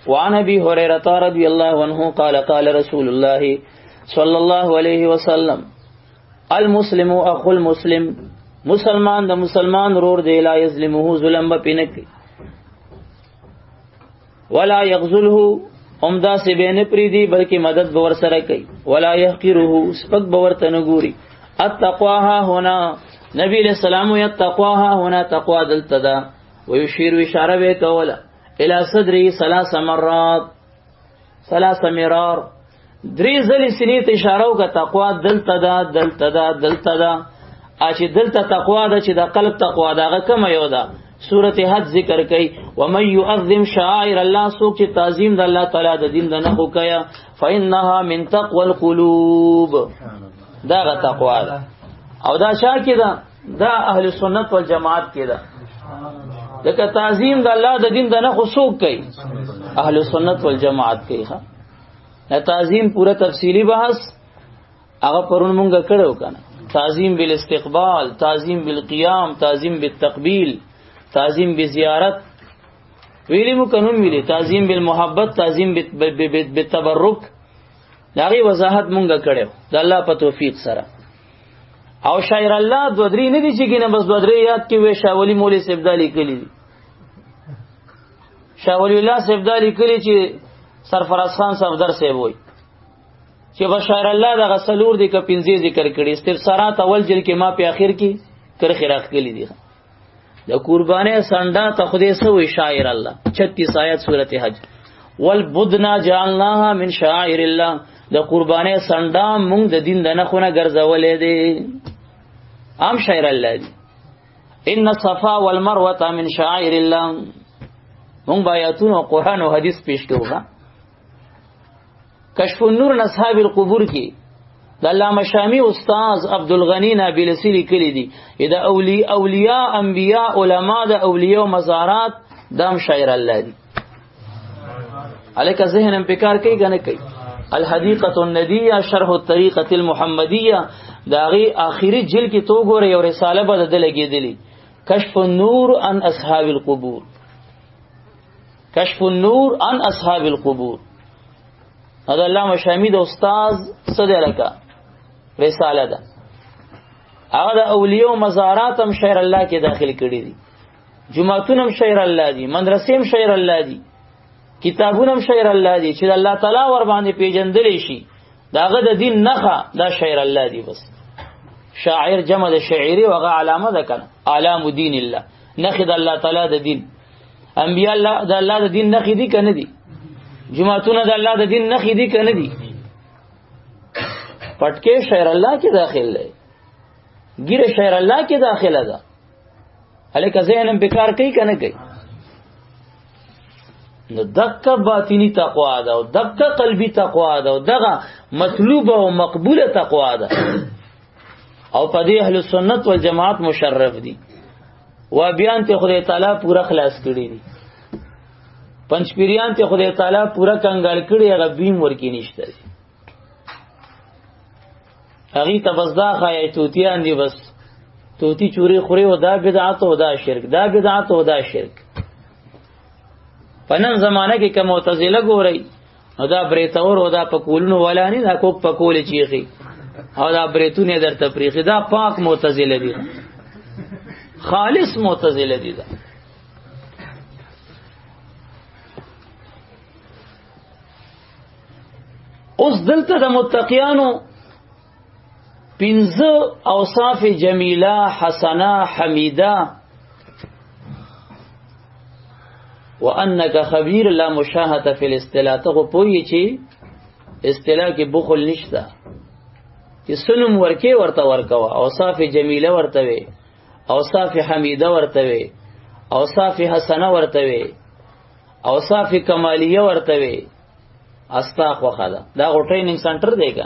وعن ابي هريره رضي الله عنه قال قال رسول الله صلى الله عليه وسلم المسلم اخو المسلم، مسلمان د مسلمان رور دی، لا یظلمه ظلم به پینک، ولا یغزله عمدا سی به نه پریدي بلکې مدد به ور سره کوي، ولا یحقره سپک به ورته نه ګوري. التقوا ها هنا، نبی علیہ السلام یتقوا ها هنا، تقوا دلته ده. ویشیر اشاره به کوله الى صدری ثلاث مرات، ثلاث مرار، درې ځلې سینې ته اشاره وکړه تقوا دلته ده، دلته ده، دلته ده. چې دلته تقوا ده چې د قلب تقوا ده، هغه کومه یو ده؟ سورت حج ذکر کوي ومن يعظم شعائر الله، څوک چې تعظیم د الله تعالی د دین د نخو کوي، فإنها من تقوى القلوب، دا غ تقوا ده. او دا چا کې ده؟ دا اهل سنت والجماعت کې ده. لکه تعظیم د الله د دین د نخو څوک کوي؟ اهل سنت والجماعت کوي. ها، تعظیم پورا تفصیلی بحث هغه پرون مونږ کړو کنه. تعظیم بالاستقبال، تعظیم بالقیام، تعظیم بالتقبیل، تعظیم بزیارت، ویلی مو قانون ویلی، تعظیم بالمحبت، تعظیم بالتبرک، داغي وضاحت مونږ کړو د الله په توفیق سره. او شاعر الله دو درې نه دي چې کنه بس دو درې یاد کې وې شاولی مولوی صاحب دالی کلی دي، شاولی الله صاحب دالی کلی چې سرفراز خان صاحب در صاحب وای چې بشایر الله دغه سلور دي ک پنځه ذکر کړي. استفسارات اول جل کې ما په اخر کې کرخ راخ کړي دي. د قربانې سنډا ته خدای سوې شاعر الله 36 آیت سورته حج. والبدنا جعلناها من شعائر الله، د قربانې سنډا مونږ د دین د نخونه ګرځولې دي، عام شاعر الله دي. ان الصفا والمروه من شعائر الله، مونږ آیاتونو قرآن او حدیث پیش کوو. کشف النور اصحاب القبور کې د علامه شامی استاد عبدالغنی نابلسی لیکلی دي، دا اولیاء انبیاء علما د اولیاء مزارات دام شاعر الله دي. الکه ذهن هم پکار کوي کنه کوي. الحدیقه الندیه شرح الطریقه المحمدیه داغي آخري جلد کې تو ګوره یو رساله به د لګیدلی، کشف النور عن اصحاب القبور، کشف النور عن اصحاب القبور. دا علامه شامی د استاد څه دی لکه رساله ده، هغه د اولیاء مزارات هم شعر الله کې داخل کړي دي، جمعتون هم شعر الله دي، مدرسې هم شعر الله دي، کتابونه هم شعر الله دي، چې الله تعالی ور باندې پیژندلی شي داغه د دین نخه دا شعر الله دی. بس شاعر جمع د شاعری وغه علامه ده کنه، علام دین الله، نخې د الله تعالی د دین. انبیاء الله د الله د دین نخې دي کنه دي؟ جماعتونه د الله د دین نخې دي کنه دي؟ پټکې شعر الله کې داخل دی، ګیره شعر الله کې داخله ده. هلکه ذهن هم پکار کوي کنه کوي؟ نو دکه باطینی تقوا ده او دکه قلبی تقوا ده او دغه مطلوبه او مقبوله تقوا ده، او په دې اهل سنت والجماعت مشرف دي. و بیان ته خدای تعالی پورا خلاص کړی دي، پنځپیریان ته خدای تعالی پورا کنګال کړی، هغه بیم ورکی نشته دی. هغه ته بس دا خای توتیان دی، بس توتی چوری خوري او دا بدعت او دا شرک، دا بدعت او دا شرک. په نن زمانه کې کوم معتزله ګورئ نو دا بریتور او دا پکولونو ولا نه، دا کوک پکول چیخي او دا بریتونه درته پریخي، دا پاک معتزله دي، خالص معتزله دي. دا اوس دلته د متقیانو پنځه اوصاف جمیله حسنه حمیده، وانک خبیر لا مشاهده فی الاصطلاح. ته خو پوهیږي چې اصطلاح کې بخل نشته، چې سنم ورکه ورته ورکوه، اوصاف جمیله ورته وي، اوصاف حمیده ورته وي، اوصاف حسنه ورته وي، اوصاف کمالیه ورته وي. استا خوخه ده، دا غو ټریننګ سنټر دی که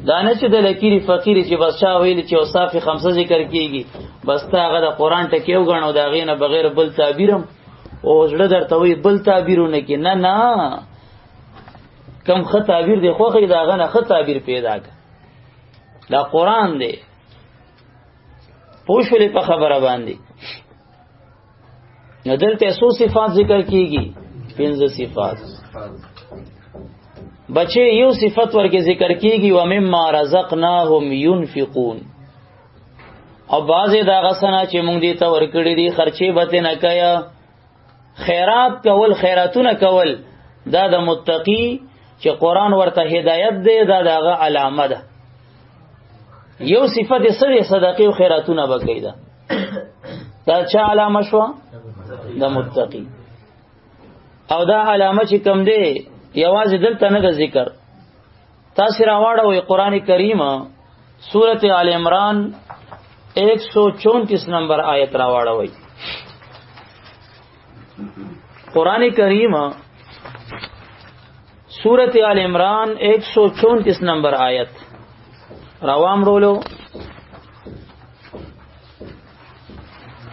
دا نه چې د لکیری فقیری چې بس چا ویل چې اوصاف خمسه ذکر کیږي، بس تا هغه د قرآن ټکی وګڼو، د هغې نه بغیر بل تعبیرم او زړه درته وایي بل تعبیرونه کې نه، نه کم ښه تعبیر دی خوښه د هغه نه ښه تعبیر پیدا کړه. دا قرآن دی، پوه شولې په خبره باندې. نو دلته څو صفات ذکر کیږي؟ پنځه صفات. بچې یو صفت ورکې ذکر کیږي، ومما رزقناهم ينفقون. او بعضې دا غسنه چې مونږ دې ته ورکړي دي خرچې به ترې نه کوي، خیرات کول، خیراتونه کول، دا د متقی چې قرآن ورته هدایت دی، دا د هغه علامه ده. یو صفت یې څه دی؟ صدقې او خیراتونه به کوي. دا دا چا علامه شوه؟ د متقی. او دا علامه چې کوم دی یوازې دلته نه ده ذکر، تاسې راواړوئ قرآن کریم سورة آل عمران 134 نمبر آیت راواړوئ. قرآن کریم سورة آل عمران 134 نمبر آیت روام رولو.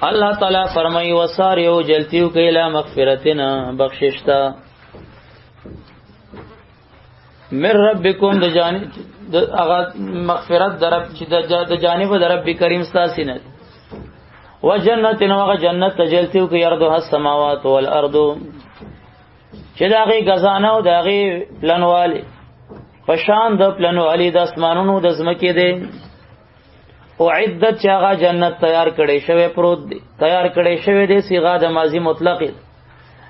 الله تعالی فرمایي وساریو جلتیو کیلا مغفرتنا بخششتا من ربکم، د جانب د هغه مغفرت در رب چې د جانب د رب کریم ستاسو نه، وجنت نو هغه جنت تجلتیو کې یردها السماوات والارض، چې د هغې غزانه او د هغې پلنوالی پشان د پلنوالی د اسمانونو د ځمکې دی. او عدت چې هغه جنت تیار کړی شوی پروت دی، تیار کړی شوی دی، صیغه د ماضی مطلق دی.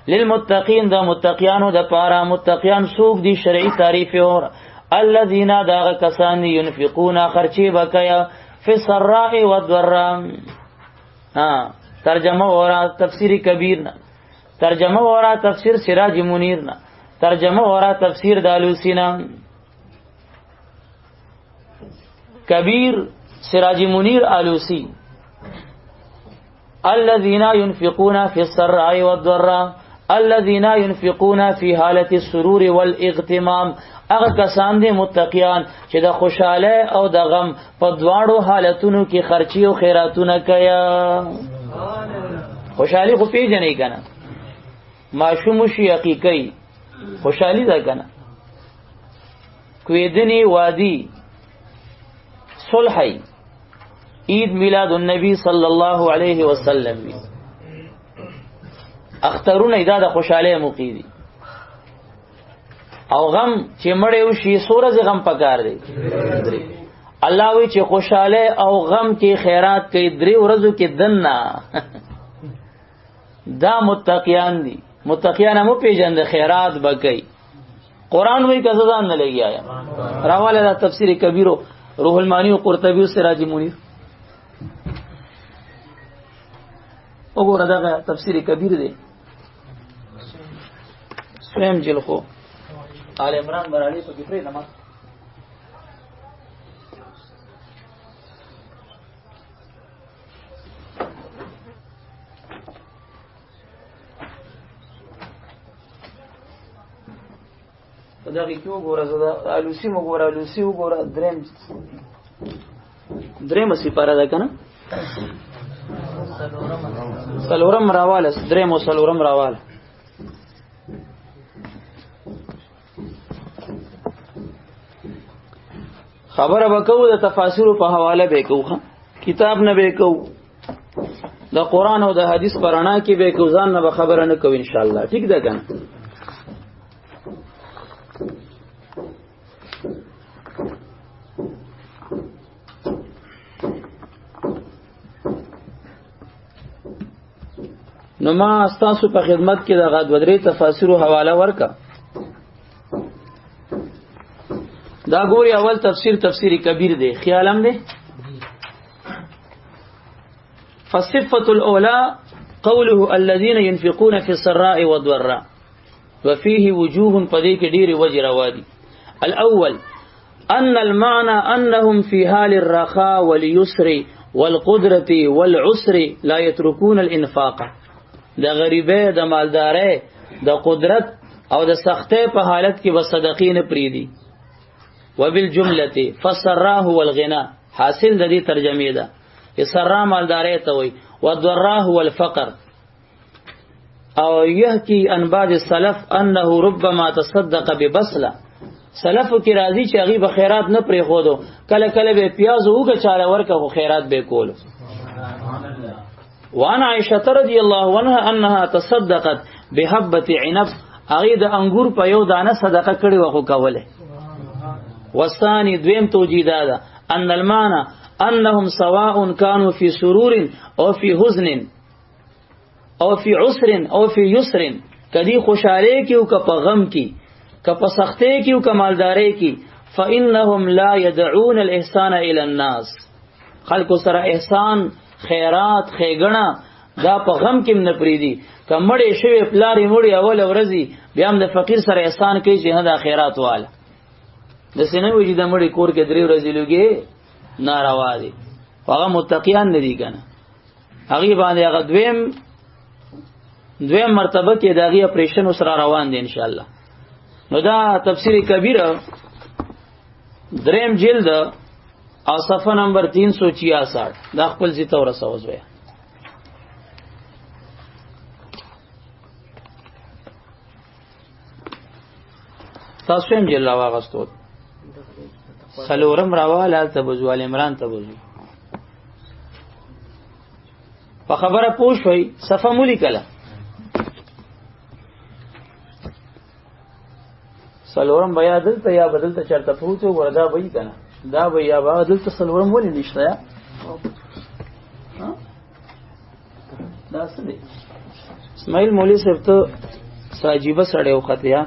للمتقین، د متقیانو د پاره. متقیان څوک دي؟ شرعي تعریف یې اور الذین، داغه کسان دي، ينفقون خرچې بکیا، فی السراء والضراء، ها ترجمه ورا تفسیر کبیر نه، ترجمه ورا تفسیر سراج منیر نه، ترجمه ورا تفسیر دالوسی نه. کبیر، سراج منیر، آلوسی. الذين ينفقون في السراء والضراء، الذين ينفقون في حالة السرور والاغتمام. هغه کسان دي متقیان چې د خوشاله او د غم په دواړو حالتونو کې خرچي او خیراتونه کوي. خوشحالي خو پیژنې کنه، ماشوم شي حقیقي خوشحالي ده کنه. کویدنی وادي صلحی عید میلاد النبی صلی الله علیه وسلم وی، اخترونه دا د خوشاله موقع دي. او غم چې مړې وشي سورز غم پکار دی. الله وی چې خوشاله او غم کې خیرات کوي درې ورځو کې دنه. دا متقیان دي. متقیان مو پیژند خیرات بکئی. قرآن وی که ځان نه لګی آیا راواله دا تفسیر کبیرو، روح المانی او قرطبی او سراج منیر. وګوره دا تفسیر کبیر دی، سویم جل خو آل عمران برالی په کې پرې نه. په دغه کې وګوره، زه د الوسی وګوره، الوسی وګوره، دریم سپاره ده کنه، سلورم راواله، دریم او سلورم راواله. خبره وکاو د تفاسیر په حواله به کوو، کتاب نه به کوو، د قران او د حدیث پرانا کې به کو، ځان نه خبره نه کوو ان شاء الله. ټیک ده کنه؟ نو ما ستاسو په خدمت کې دغه دوه درې تفاسیرو حواله ورکا. دا ګوري اول تفسیر تفسیر کبیر دی، خیالم دی. فالصفة الأولى قوله الذين ينفقون في السراء والضراء، وفيه وجوه پدې کې ډېری وجه روادي. الأول أن المعنى أنهم في حال الرخاء واليسر والقدرة والعسر لا يتركون الإنفاق. د غریبې، د مالدارۍ، د قدرت او د سختۍ په حالت کې به صدقې نه پریدي. وبالجملة فالسراء والغنى، حاصل د دې ترجمې ده چې سرا مالدارۍ ته وایي، والضراء والفقر. او يحكي عن بعض السلف انه ربما تصدق ببصله. سلف کې راضی چې هغه به خیرات نه پرې خودو، کله کله به پیاز وګه چاله ورکه خو خیرات به کولو. وان عائشه رضی الله عنها انها تصدقت بحبه عنب، هغه د انګور په یو دانه صدقه کړې وخو کوله. وثاني دویم توجیه دا ده ان المعنى انهم سواء كانوا في سرور او في حزن او في عسر او في يسر، کدی خوشاله کی او که په غم کی، که په سختۍ کی او که مالدارۍ کی، فانهم لا يدعون الاحسان الى الناس. خلکو سره احسان، خیرات، خیګڼه دا په غم کې نه پریدي. که مړی شوی پلاری مړی اول ورځي بیا هم د فقیر سره احسان کوي چې دا خیرات واله. د سینې وجې د مړی کور کې درې ورځې لګي ناروا دي، هغه متقیان نه دي کنه. هغه باندې هغه دویم مرتبه کې د هغې اپریشن اوس را روان دی ان شاء الله. نو دا تفسیر کبیر دریم جلد او صفحه نمبر 366 دا خپل ځای ته ورسوه زویه. تاسو هم جلد راواغستو، څلورم راواله، هلته به ځو، آل عمران ته به ځو. په خبره پوه شوئ؟ صفحه مو لیکله. څلورم بیا دلته یا به دلته چېرته پروت وي، وګوره دا به وي که نه، دا به یا به دلته څلورم ولې نشته؟ یا دا څه دی؟ اسماعیل مولوي صاحب ته څه عجیبه سړی وختی. یا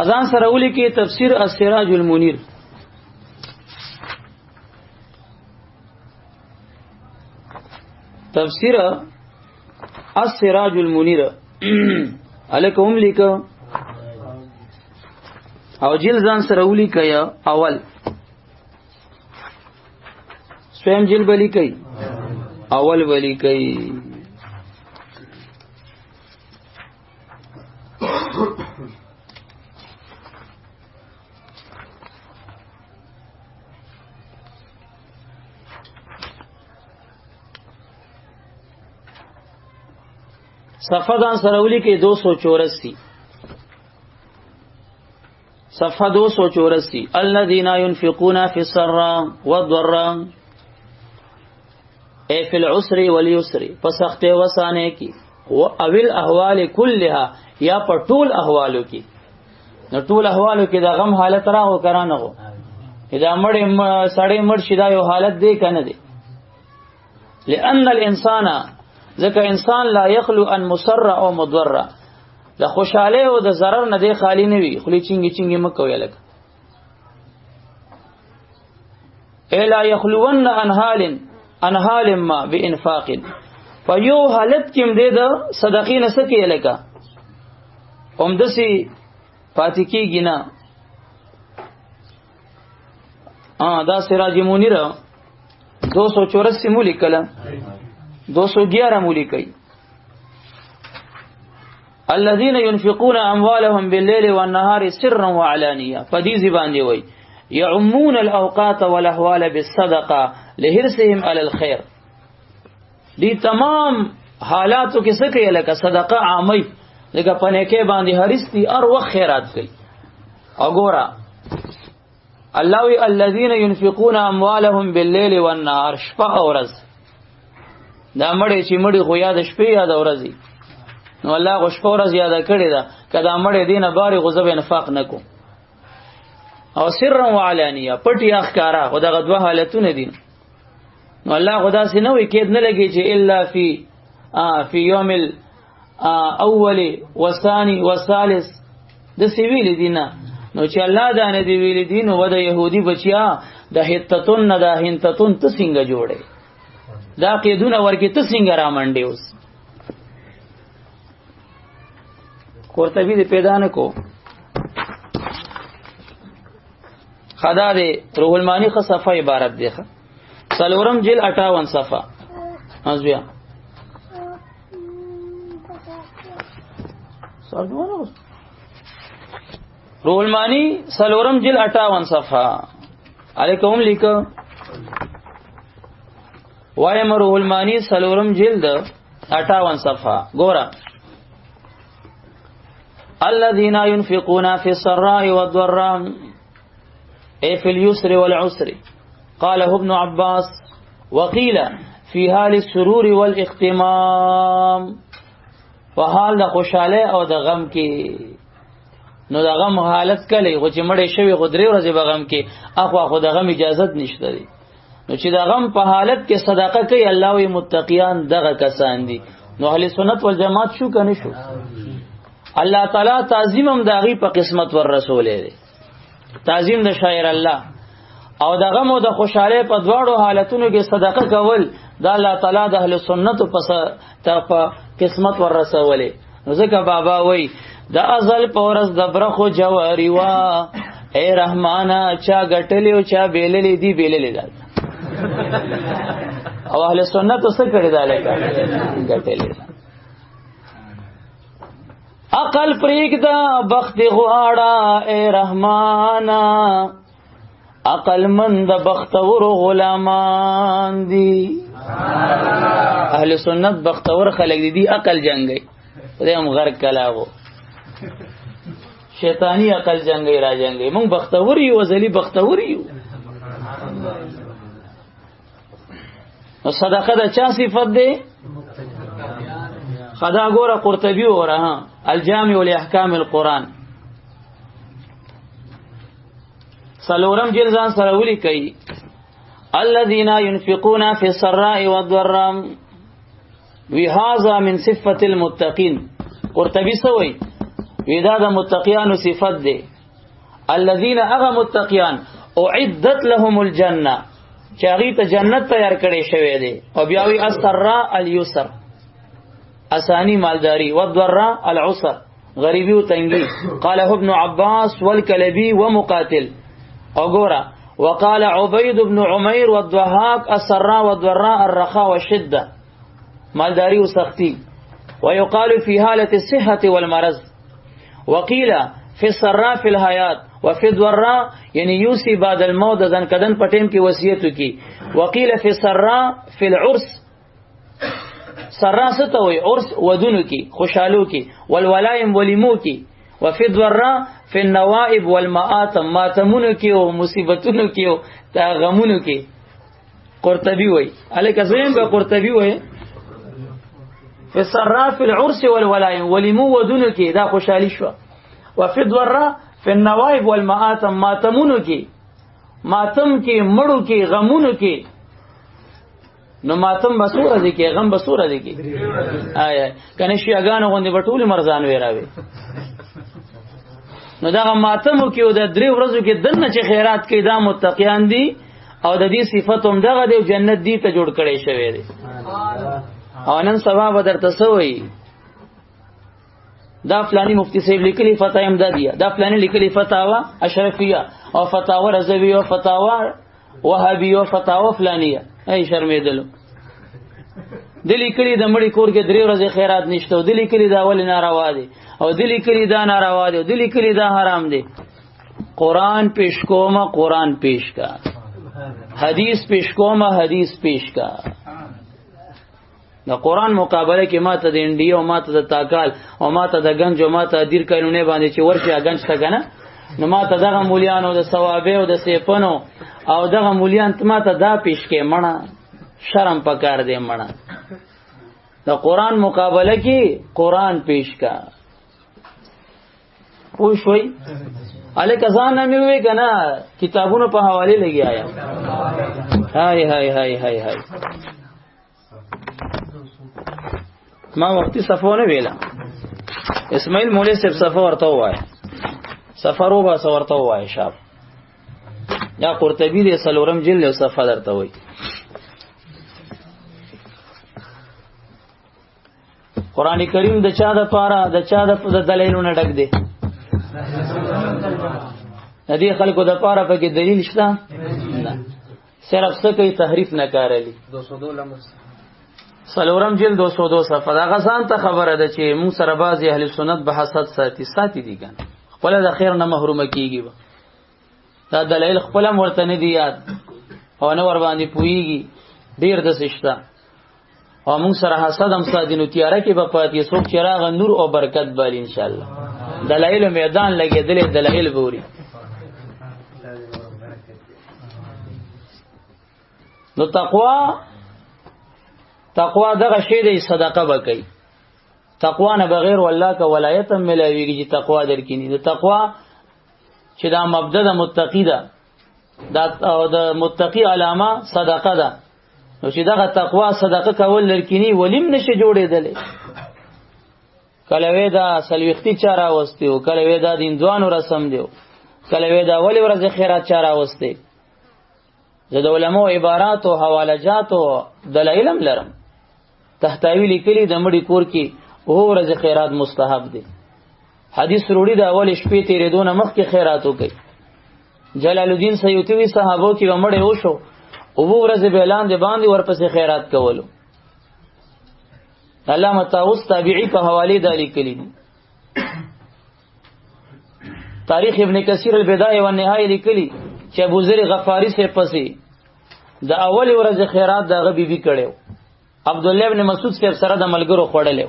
اذان سره ولي کې تفسیر السراج المنیر. تفسیر السراج المنیر الکم لیک او جیل ځان سره ولي کیا اول سویم جیل بلی کوي اول بلی کوي. صفحه ځان سره ولیکي 284، صفحه 284. الذين ينفقون في السراء والضراء اي في العسر واليسر، په سختې وسانه کې او اویل احوال كلها، یا په ټول احوالو کې. نو ټول احوالو کې د غم حالت راغو کرانه غو، دا مړ سړی مړ شي دا یو حالت دی کنه دی. لأن الانسان، ځکه انسان لا یخلو ان مسر او مضر، د خوشاله او د zarar نه دی خالی نه وي. خلی چنګي چنګي مکوي لکه الا یخلون عن حال عن حال ما بانفاق، په یو حالت کې هم دی د صدقې نه سکی لکه هم دسی پاتې کیږي نه. دا سراج منیر 284 مولی کله 211 مولی کوي. الذين ينفقون اموالهم بالليل والنهار سرا وعلانيه، په دې زبان دی وای يعمون الاوقات والاحوال بالصدقه لحرصهم على الخير. دی تمام حالاتو کې څه کوي لکه صدقه عامي، لکه پنه کې باندې حریص دي، هر وخت خیرات کوي. او ګوره الله وی الذين ينفقون اموالهم بالليل والنهار، شپه او ورځ. دا مړی چې مړی خو یاد شپې یاد ورځي، نو الله غو شپه ورځ یاد کړی دا کدا مړی دینه باری غزب انفاق نکو. او سرا وعلانیه، پټی اخکارا، خو دغه دوه حالتونه دي. نو الله خدا سي نه وی کېد نه لګي چې الا فی فی یوم الاول والثانی والثالث، د سی ویل دي نه. نو چې الله دا نه دی ویل دي، نو د يهودي بچیا د حتتون نه د هنتتون ته څنګه جوړي دا قیدونه ورکی ته څنګه را منډي؟ اوس قرطبی دې پیدا نه کو. خدا دې روح المانی خ صفه عبارت دی، سلورم جل 58 صفه. از بیا روح المانی سلورم جل 58 صفه علیکم لیک وایم. روح المانی سلورم جلد 58 صفحه ګوره. الذين ينفقون في السراء والضراء اي في اليسر والعسر، قاله ابن عباس. وقيل في حال السرور والاغتمام، په حال د خوشاله او د غم کې. نو د غم حالت کله خو چې مړې شوی خو درې ورځې به غم کې، اخوا خو د غم اجازت نشته دی. نو چې د غم په حالت کې صدقه کوي، الله وی متقیان دغه کسان دي. نو اهل سنت والجماعت شو کنه شو؟ الله تعالی تعظیم هم داغي په قسمت ور رسولې دی، تعظیم د شاعر الله. او د غم او د خوشحالۍ په دواړو حالتونو کې صدقه کول دا الله تعالی د اهل سنت په قسمت ور رسولې. نو ځکه بابا وای د ازل په ورځ د برخو جواری وا، اے رحمانا چا غټلې او چا بیللې دی بیللې ده. او اهل سنت څه کړی دا لکه غټلې. عقل پریږده بخت غواړه اے رحمانا، عقل مند بختور غلامان دي. اهل سنت بختور خلک دي، دي عقل جنگي دې هم غرق کلاغو شیطانی عقل جنگي را جنگي. مونږ بختور یو، ځلی بختور یو. نو صدقه د چا صفت دی؟ خدا ګوره قرطبي وره، ها الجامع لاحکام القرآن سلورم جلد ځان سره ولیکي. الذين ينفقون في السراء والضراء وهذا من صفة المتقين. قرطبي سوي ودا د متقیانو صفت دی. الذين اغه متقیان اعدت لهم الجنه، چې هغه ته جنت تیار کړی شوی دی. او بیا وی السراء اليسر، اسانی مالداری، والضراء العسر، غریبی او تنگی. قال ابن عباس والکلبی ومقاتل. او ګوره وقال عبید بن عمیر والضحاک السراء والضراء الرخاء والشده، مالداری او سختی. ويقال في حالة الصحة والمرض. وقيل في السراء في الحیات وفي الضراء، یعنی یوسی بعد الموت، ځن کدن پټیم کې وصیت کی. وقيل في السراء في العرس، سرا څه ته وایي؟ عرس ودونو کې، خوشحالو کې، والولایم ولیمو کې. وفي الضراء في النوائب والمآتم، ماتمونو کې او مصیبتونو کې او غمونو کې. قرطبي وایي، الکه زویم به قرطبي وایي، فی السراء فی العرس والولایم، ولیمو ودونو کې دا خوشحالي شوه. وفي الضراء فی النوائب والمآتم، ماتمونو کې، ماتم کې، مړو کې، غمونو کې. نو ماتم بسوره دي کې، غم بسوره دي کې. آیا کنه شیعاګانو غوندې به ټول مرزان ویراوي. نو دغه ماتمو کې او د درې ورځو کې دنه چې خیرات کوي دا متقیان دي، او د دې صفت هم دغه دی، جنت دی ته جوړ کړی شوی دی. او نن سبا به درته څه وایي؟ دا فلانی مفتی صاحب لیکلی فتاوا امدادیه، دا فلانی لیکلی فتاوا اشرفیه، او فتاوا رضویه، او فتاوا وهابیه، او فتاوا فلانیه. ای شرمېدلو، د لیکلی د مړي کور کې درې ورځې خیرات نشته، او د لیکلی دا ولې ناروا دی، او د لیکلی دا ناروا دی، او د لیکلی دا حرام دی. قرآن پیش کومه، قرآن پیش کا، حدیث پیش کومه، حدیث پیش کا. د قرآن مقابله کې ماته د انډیا او ماته د تاکال او ماته د گنج او ماته دیر کلونه باندې چې ورشي گنج ته کنه، نو ماته دغه مولیانو د ثوابه او د سیپنو او دغه مولیان ماته دا پیش کې مړه شرم پکار دی مړه. د قرآن مقابله کې قرآن پیش کا. پوه شوئ؟ الکه ځان نه مې وې کنه، کتابونو په حواله لګی آیا. های های های های های، ما وختي صفو نه ویلا. اسماعیل مولوی صاحب صفو ورته وای، سفر وباسه ورته وای شاب. یا قرطبی دی سلورم جلد یو صفحه درته وای. قران کریم د چا د پاره، د چا د دلایلونو ډک دی؟ د دې خلکو د پاره پکې دلیل شته نه، صرف څه کوي تحریف نه کارلی. 202 لمس سلورم جلد 202 صفحه. دا غزان ته خبره ده چې موږ سره بعضی اهل سنت به حسد ساتي، ساتي دي کنه، خپل د خیر نه محروم کیږي. دا دلایل خپل هم ورته نه دی یاد او نه ور باندې پوهیږي، ډیر د شته. او موږ سره حسد هم ساتي، نو تیاره کې به پاتې څوک چې راغ نور او برکت بال ان شاء الله. دلایل میدان لګېدلې، دلایل بوري. نو تقوا، تقوا دغه شی دی، صدقه به کوي. تقوا نه بغیر والله که ولایت هم ملاویږي چې تقوا درکینی. د تقوا چې دا مبدا د متقی ده، دا او د متقی علامه صدقه ده. نو چې دغه تقوا صدقه کول لرکینی ولیم نشي جوړېدلی. کله وې دا سلويختي چا راوستي او کله وې دا د هندوانو رسم دی، کله وې دا ولې ورځ خیرات چا راوستي. زه د علماو عبارات او حوالجات او دلایل هم لرم. تحتاوی لیکلی د مړي کور کې اوه ورځې خیرات مستحب دی. حدیث وروړي د اول شپې تېرېدو نه مخکې خیرات وکړي. جلال الدین سیوطي وی صحابو کې به مړی وشو، اووه ورځې به لاندې باندې ورپسې خیرات کولو. علامه طاووس تابعي په حوالې دا لیکلي دي. تاریخ ابن کثیر البدایه والنهایه لیکلي چې ابو ذر غفاری سے پسې د اول ورځې خیرات دغه بیبي کړو. عبد الله ابن مسعود صاحب سره د ملګرو خوړلې.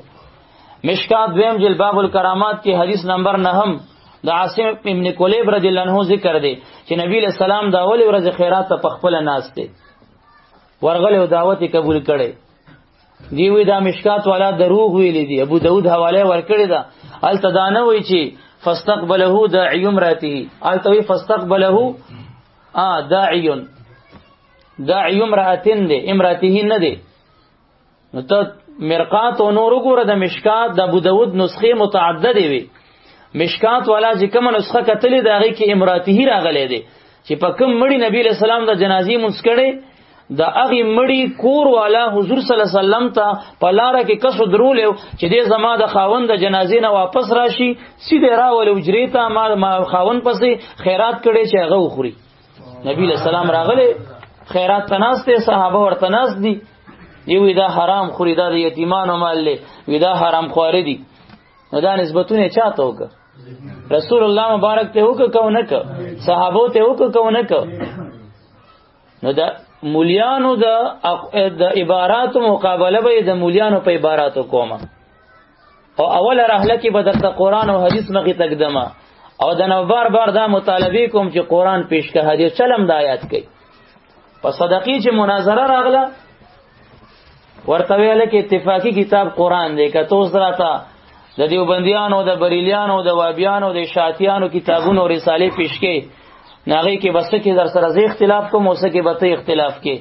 مشکات دویم جلد باب الکرامات کې حدیث نمبر 9 د عاصم ابن کلیب رضی الله عنه ذکر دی چې نبی له سلام د اول ورځې خیرات ته پخپل ناس دی ورغله او دعوت قبول کړي. دی وی دا مشکات والا دروغ ویلي دي. ابو داود حواله ورکړی دا، الته دا نه وی چې فاستقبله داعی امراته، الته وی فاستقبله داعی، داعی امراتن دی، امراته نه دی. نو ته مرقات او نور وګوره، د مشکات د ابو داود نسخې متعددې وي. مشکات والا چې کومه نسخه کتلې د هغې کې امراته راغلی دی چې په کوم مړي نبی علیہ السلام د جنازې مونځ کړی، د هغې مړي کور والا حضور صلی الله علیه وسلم ته په لاره کې کس درولی چې دې زما د خاوند د جنازې نه واپس راشي، سیده راولې حجرې ته، ما خاوند پسې خیرات کړی چې هغه وخوري. نبی علیہ السلام راغلی، خیرات ته ناست دی، صحابه ورته ناست دي، دی وی دا حرام خوري، دا د یتیمانو مال دی، وی دا حرام خواري دي. نو دا نسبتونه چاته وکړه؟ رسول الله مبارک ته وکړه کو نه که، صحابو ته وکړه کو نه که. نو د مولیانو د عباراتو مقابله به د مولیانو په عباراتو کومه، او اوله رحله کې به درته قرآن او حدیث مخې تقدمه، او د نو بار بار دا مطالبه کوم چې قرآن پیش که حدیث چلم د آیات کوي. په صدقې چې مناظره راغله ورته ویل کې اتفاقی کتاب قرآن دی، که ته اوس راته د دیوبندیانو د بریلیانو د وابیانو د شاتیانو کتابونو رسالې پیش کې، ناغې کې بس کې در سره زه اختلاف کوم، اوس کې به ته اختلاف کې،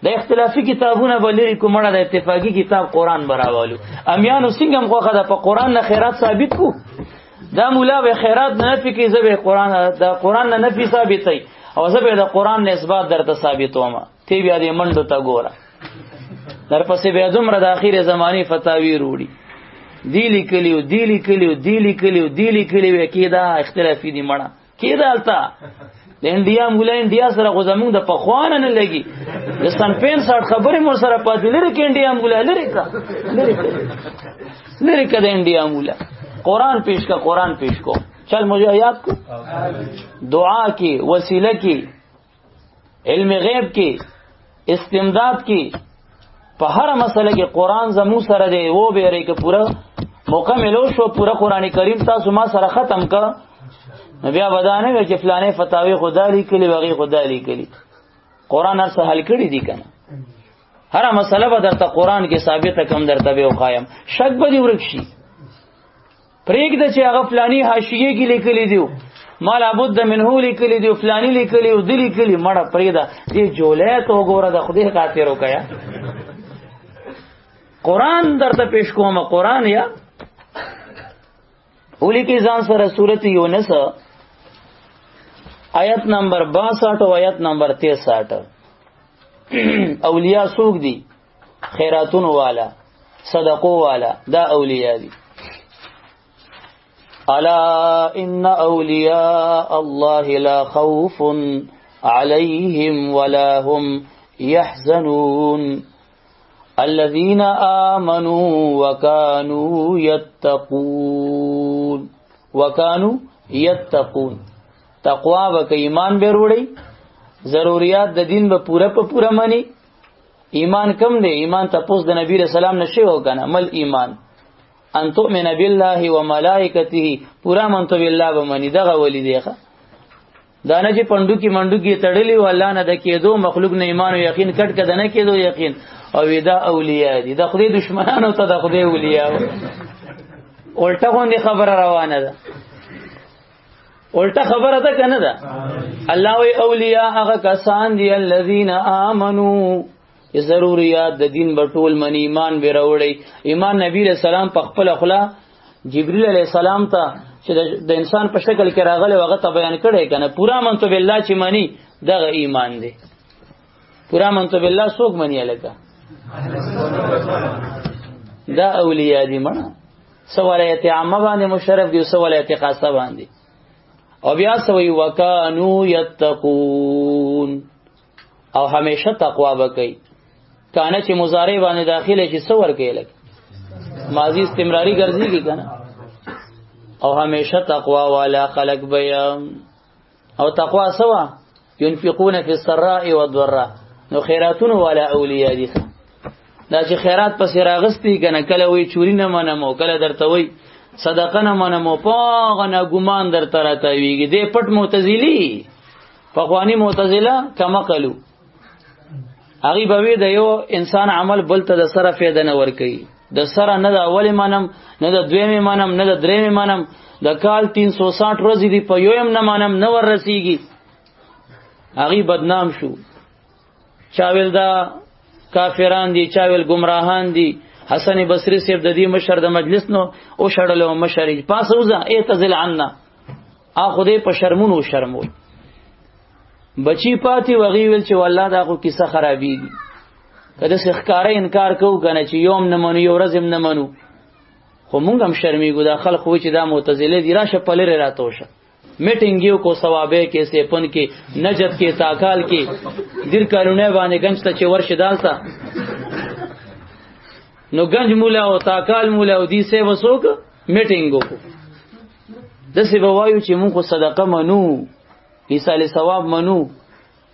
د اختلافي کتابونه به لرې کوم، مړه د اتفاقي کتاب قرآن به راولو. امیانو څنګه هم خوښه ده په قرآن نه خیرات ثابت کو، دا مولا به خیرات نه نفي کوي، زه به قرآن د قرآن نه نفي ثابتوي او زه به د قرآن نه اثبات درته ثابتوم، ته بیا دې منډو ته ګوره. درپسې بیا دومره د اخیرې زمانې فتاوی روړي، دی لیکلیو دی لیکلیو دی لیکلیو دی لیکلیو، کېدا اختلافي دي مړه کېدا. هلته د انډیا مولا انډیا سره خو زمونږ د پخوانه نه لګي، د سن 65 خبرې مو سره پاتې، لرې که انډیا مولا، لرې که، لرې که، لرې که د انډیا مولا. قرآن پیش کا، قرآن پیش کو، چل مجھے یاد کو. دعا کی، وسیلہ کی، علم غیب کی، استمداد کی، په هر مسله کې قرآن زمو سره دی. و به ری که پورا موقع ملو شو، پورا قرآن کریم تاسو ما سره ختم کا، نو بیا ودانه وی چې فلانه فتاوی خدا لیکلی وغي خدا لیکلی. قرآن هر څه حل کړی دی کنه، هر مسله به درته قرآن کې ثابته کم درته به وخایم، شک به دی ورک شي. پرېږده چې هغه فلانی حاشیه کې لیکلی دی، ما لابد منه لیکلی دی، فلانی لیکلی او دی لیکلی، مړه پرېږده دې جولې ته وګوره، د خدای خاطر وکیا. قرآن درته پیش کوم، قرآن یا ولیکي ځان سره سورت یونس آیت نمبر 62 او آیت نمبر 63. اولیاء څوک دي؟ خیراتونو والا، صدقو والا، دا اولیاء دي. الا ان اولیاء الله لا خوف عليهم ولا هم يحزنون الذين آمنوا وكانوا يتقون. وكانوا يتقون، تقوا به ایمان به وروړي، ضروریات د دین به پوره په پوره مني. ایمان کم دی، ایمان تپوس د نبی رسول الله نشي وکنه، مل ایمان ان تؤمن بالله وملائکته، پورا منتو بالله به مني. دغه ولی دی ښه، دا نه چې پندو کې منډو کې تړلی و الله نه د کېدو مخلوق نه ایمان او یقین کټ کده نه کېدو یقین. او دا اولیاء دي، د خدای دشمنانو ته د خدای اولیاء. الټه غوندې خبره روانه ده، الټه خبره ده که نه ده؟ الله وی اولیاء هغه کسان دي الذین آمنو، ضروریات د دین به ټول مني، ایمان به راوړي. ایمان نبی علیہ السلام په خپل خوله جبرئیل علیہ السلام ته چې د انسان په شکل کې راغلی هغه ته بیان کړی کنه، پورا منتو بالله چې مني دغه ایمان دی. پورا منتو بالله څوک مني؟ لکه دا اولیاء دي مړه. سوالایت عامه باندې مشرف دي، سوالایت خاصه باندې. او بیا سوی وکانو یتقون، او همیشه تقوا وکي. کانه چې مضارع باندې داخله شي څور کوي، لکه ماضی استمراری ګرځيږي کنه. او همیشه تقوا والا خلق بیا. او تقوا سوا ينفقون في السراء والضراء، نو خیراتونو والا اولیاء دي. دا چې خیرات پسې راغستی کنه، کله وی چوری نه منم او کله درته وی صدقه نه منم، پاغه نه ګمان درته راتاویږي. دې پټ معتزلی، پخوانی معتزله کما قالو، هغه به وی د یو انسان عمل بل ته د سره فایده نه ور کوي، د سره نه د اولې منم، نه د دویمې منم، نه د درېمې منم، د کال 360 ورځې دی په یو هم نه منم، نه ور رسیږي. هغه بدنام شو، چا ویل دا کافران دي، چا ویل گمراهان دي. حسن بصری صاحب د دې مشر د مجلس نو او شړل او مشر پاس وزه اعتزل عنا. ا خدای په شرمونو شرمول. بچی پاتې وغي ویل چې والله دا خو کیسه خرابېږي. کله چې ښکاره انکار کوو کنه چې یوم نه منو، یو ورځ هم نه منو، خو مونږ هم شرمېږو. دا خلک وایي چې دا معتزله دي، راشه په لرې راته وشه. میټینګ یو کو ثوابه کې سیپن کې نجد کې تاکال کې دیر کالونه باندې گنج ته چې ورشه دالته نو گنج مولا او تاکال مولا او دی سه وسوک میټینګ وکړو. دسې به وایو چې مونږ خو صدقه منو، ایصال ثواب منو،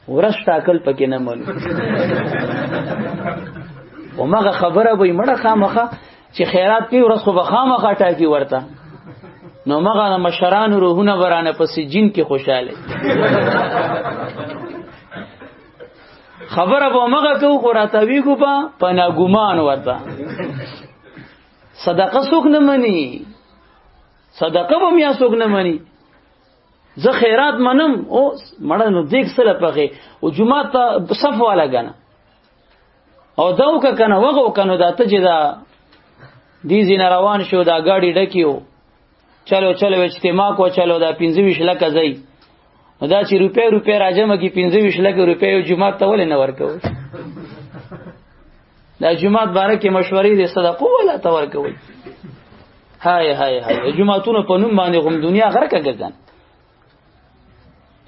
ورځ ټاکل پکې نه منو. ومغه خبره به مړه خامخه چې خیرات کوي ورځ خو به خامخه ټاکي ورته. نو مغه د مشرانو روحونه برانه په سجین کې خوشاله. خبره به مغه کو خو راته ویګو په پناګومان ورته. صدقه څوک نه مني، صدقه به میا څوک نه مني. زه خیرات منم او مړه نو دیک سره پخې او جمعه ته صف والا کنه او دا وک کنه وغو کنه دا ته چې دا دی زین روان شو دا گاډي ډکیو چلو چلو اجتماع کو چلو دا 25 لکه ځای دا چې روپې روپې راجمه کی 25 لکه روپې جمعه ته ولې نه ورکوي؟ دا جمعه باره کې مشورې دي صدقو ولا ته ورکوي. هاي هاي هاي جمعهتونو په نوم باندې غم دنیا غرقه ګرځن.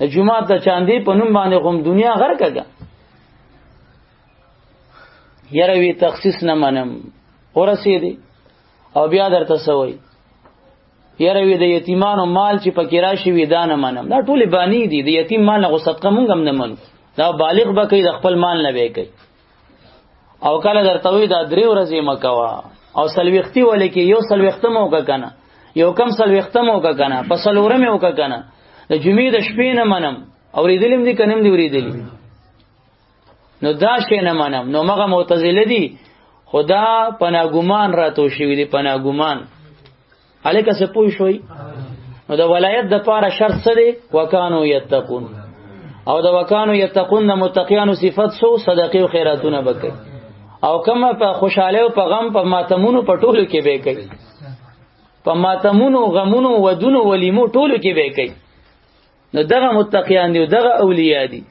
جمعه ته چاندې په نوم باندې غم دنیا غرقه ګ. یره وی تخصیص نه منم ورسېدې او بیا درته سوی یره وی د یتیمانو مال چې پکې راشي وی دا نه منم. دا ټول بانی دي. د یتیم مال نه صدقه مونږ هم نه منو. دا بالغ به کوي د خپل مال نه به کوي. او کله درته وی دا درې ورځې مکوا او سلويختي ولې کې یو سلويخته مو کنه، یو کم سلويخته مو کنه، په سلورمه وک کنه. د جمعې د شپې نه منم. اوریدلم دي کنم دي اوریدلی نو دا شی نه منم. نو مغه معتزله دي خدا پناګومان راتو شوی دي پناګومان. الکه څه پوه شوي؟ نو د ولایت د پاره شرط څه دی؟ وکانو یتقون. او د وکانو یتقون د متقیانو صفت سو صدقې او خیراتونه بکې او کما په خوشاله او په غم په ماتمونو په ټولو کې به کوي، په ماتمونو غمونو ودونو ولیمو ټولو کې به کوي. نو دغه متقیان دي، دغه اولیاء دي.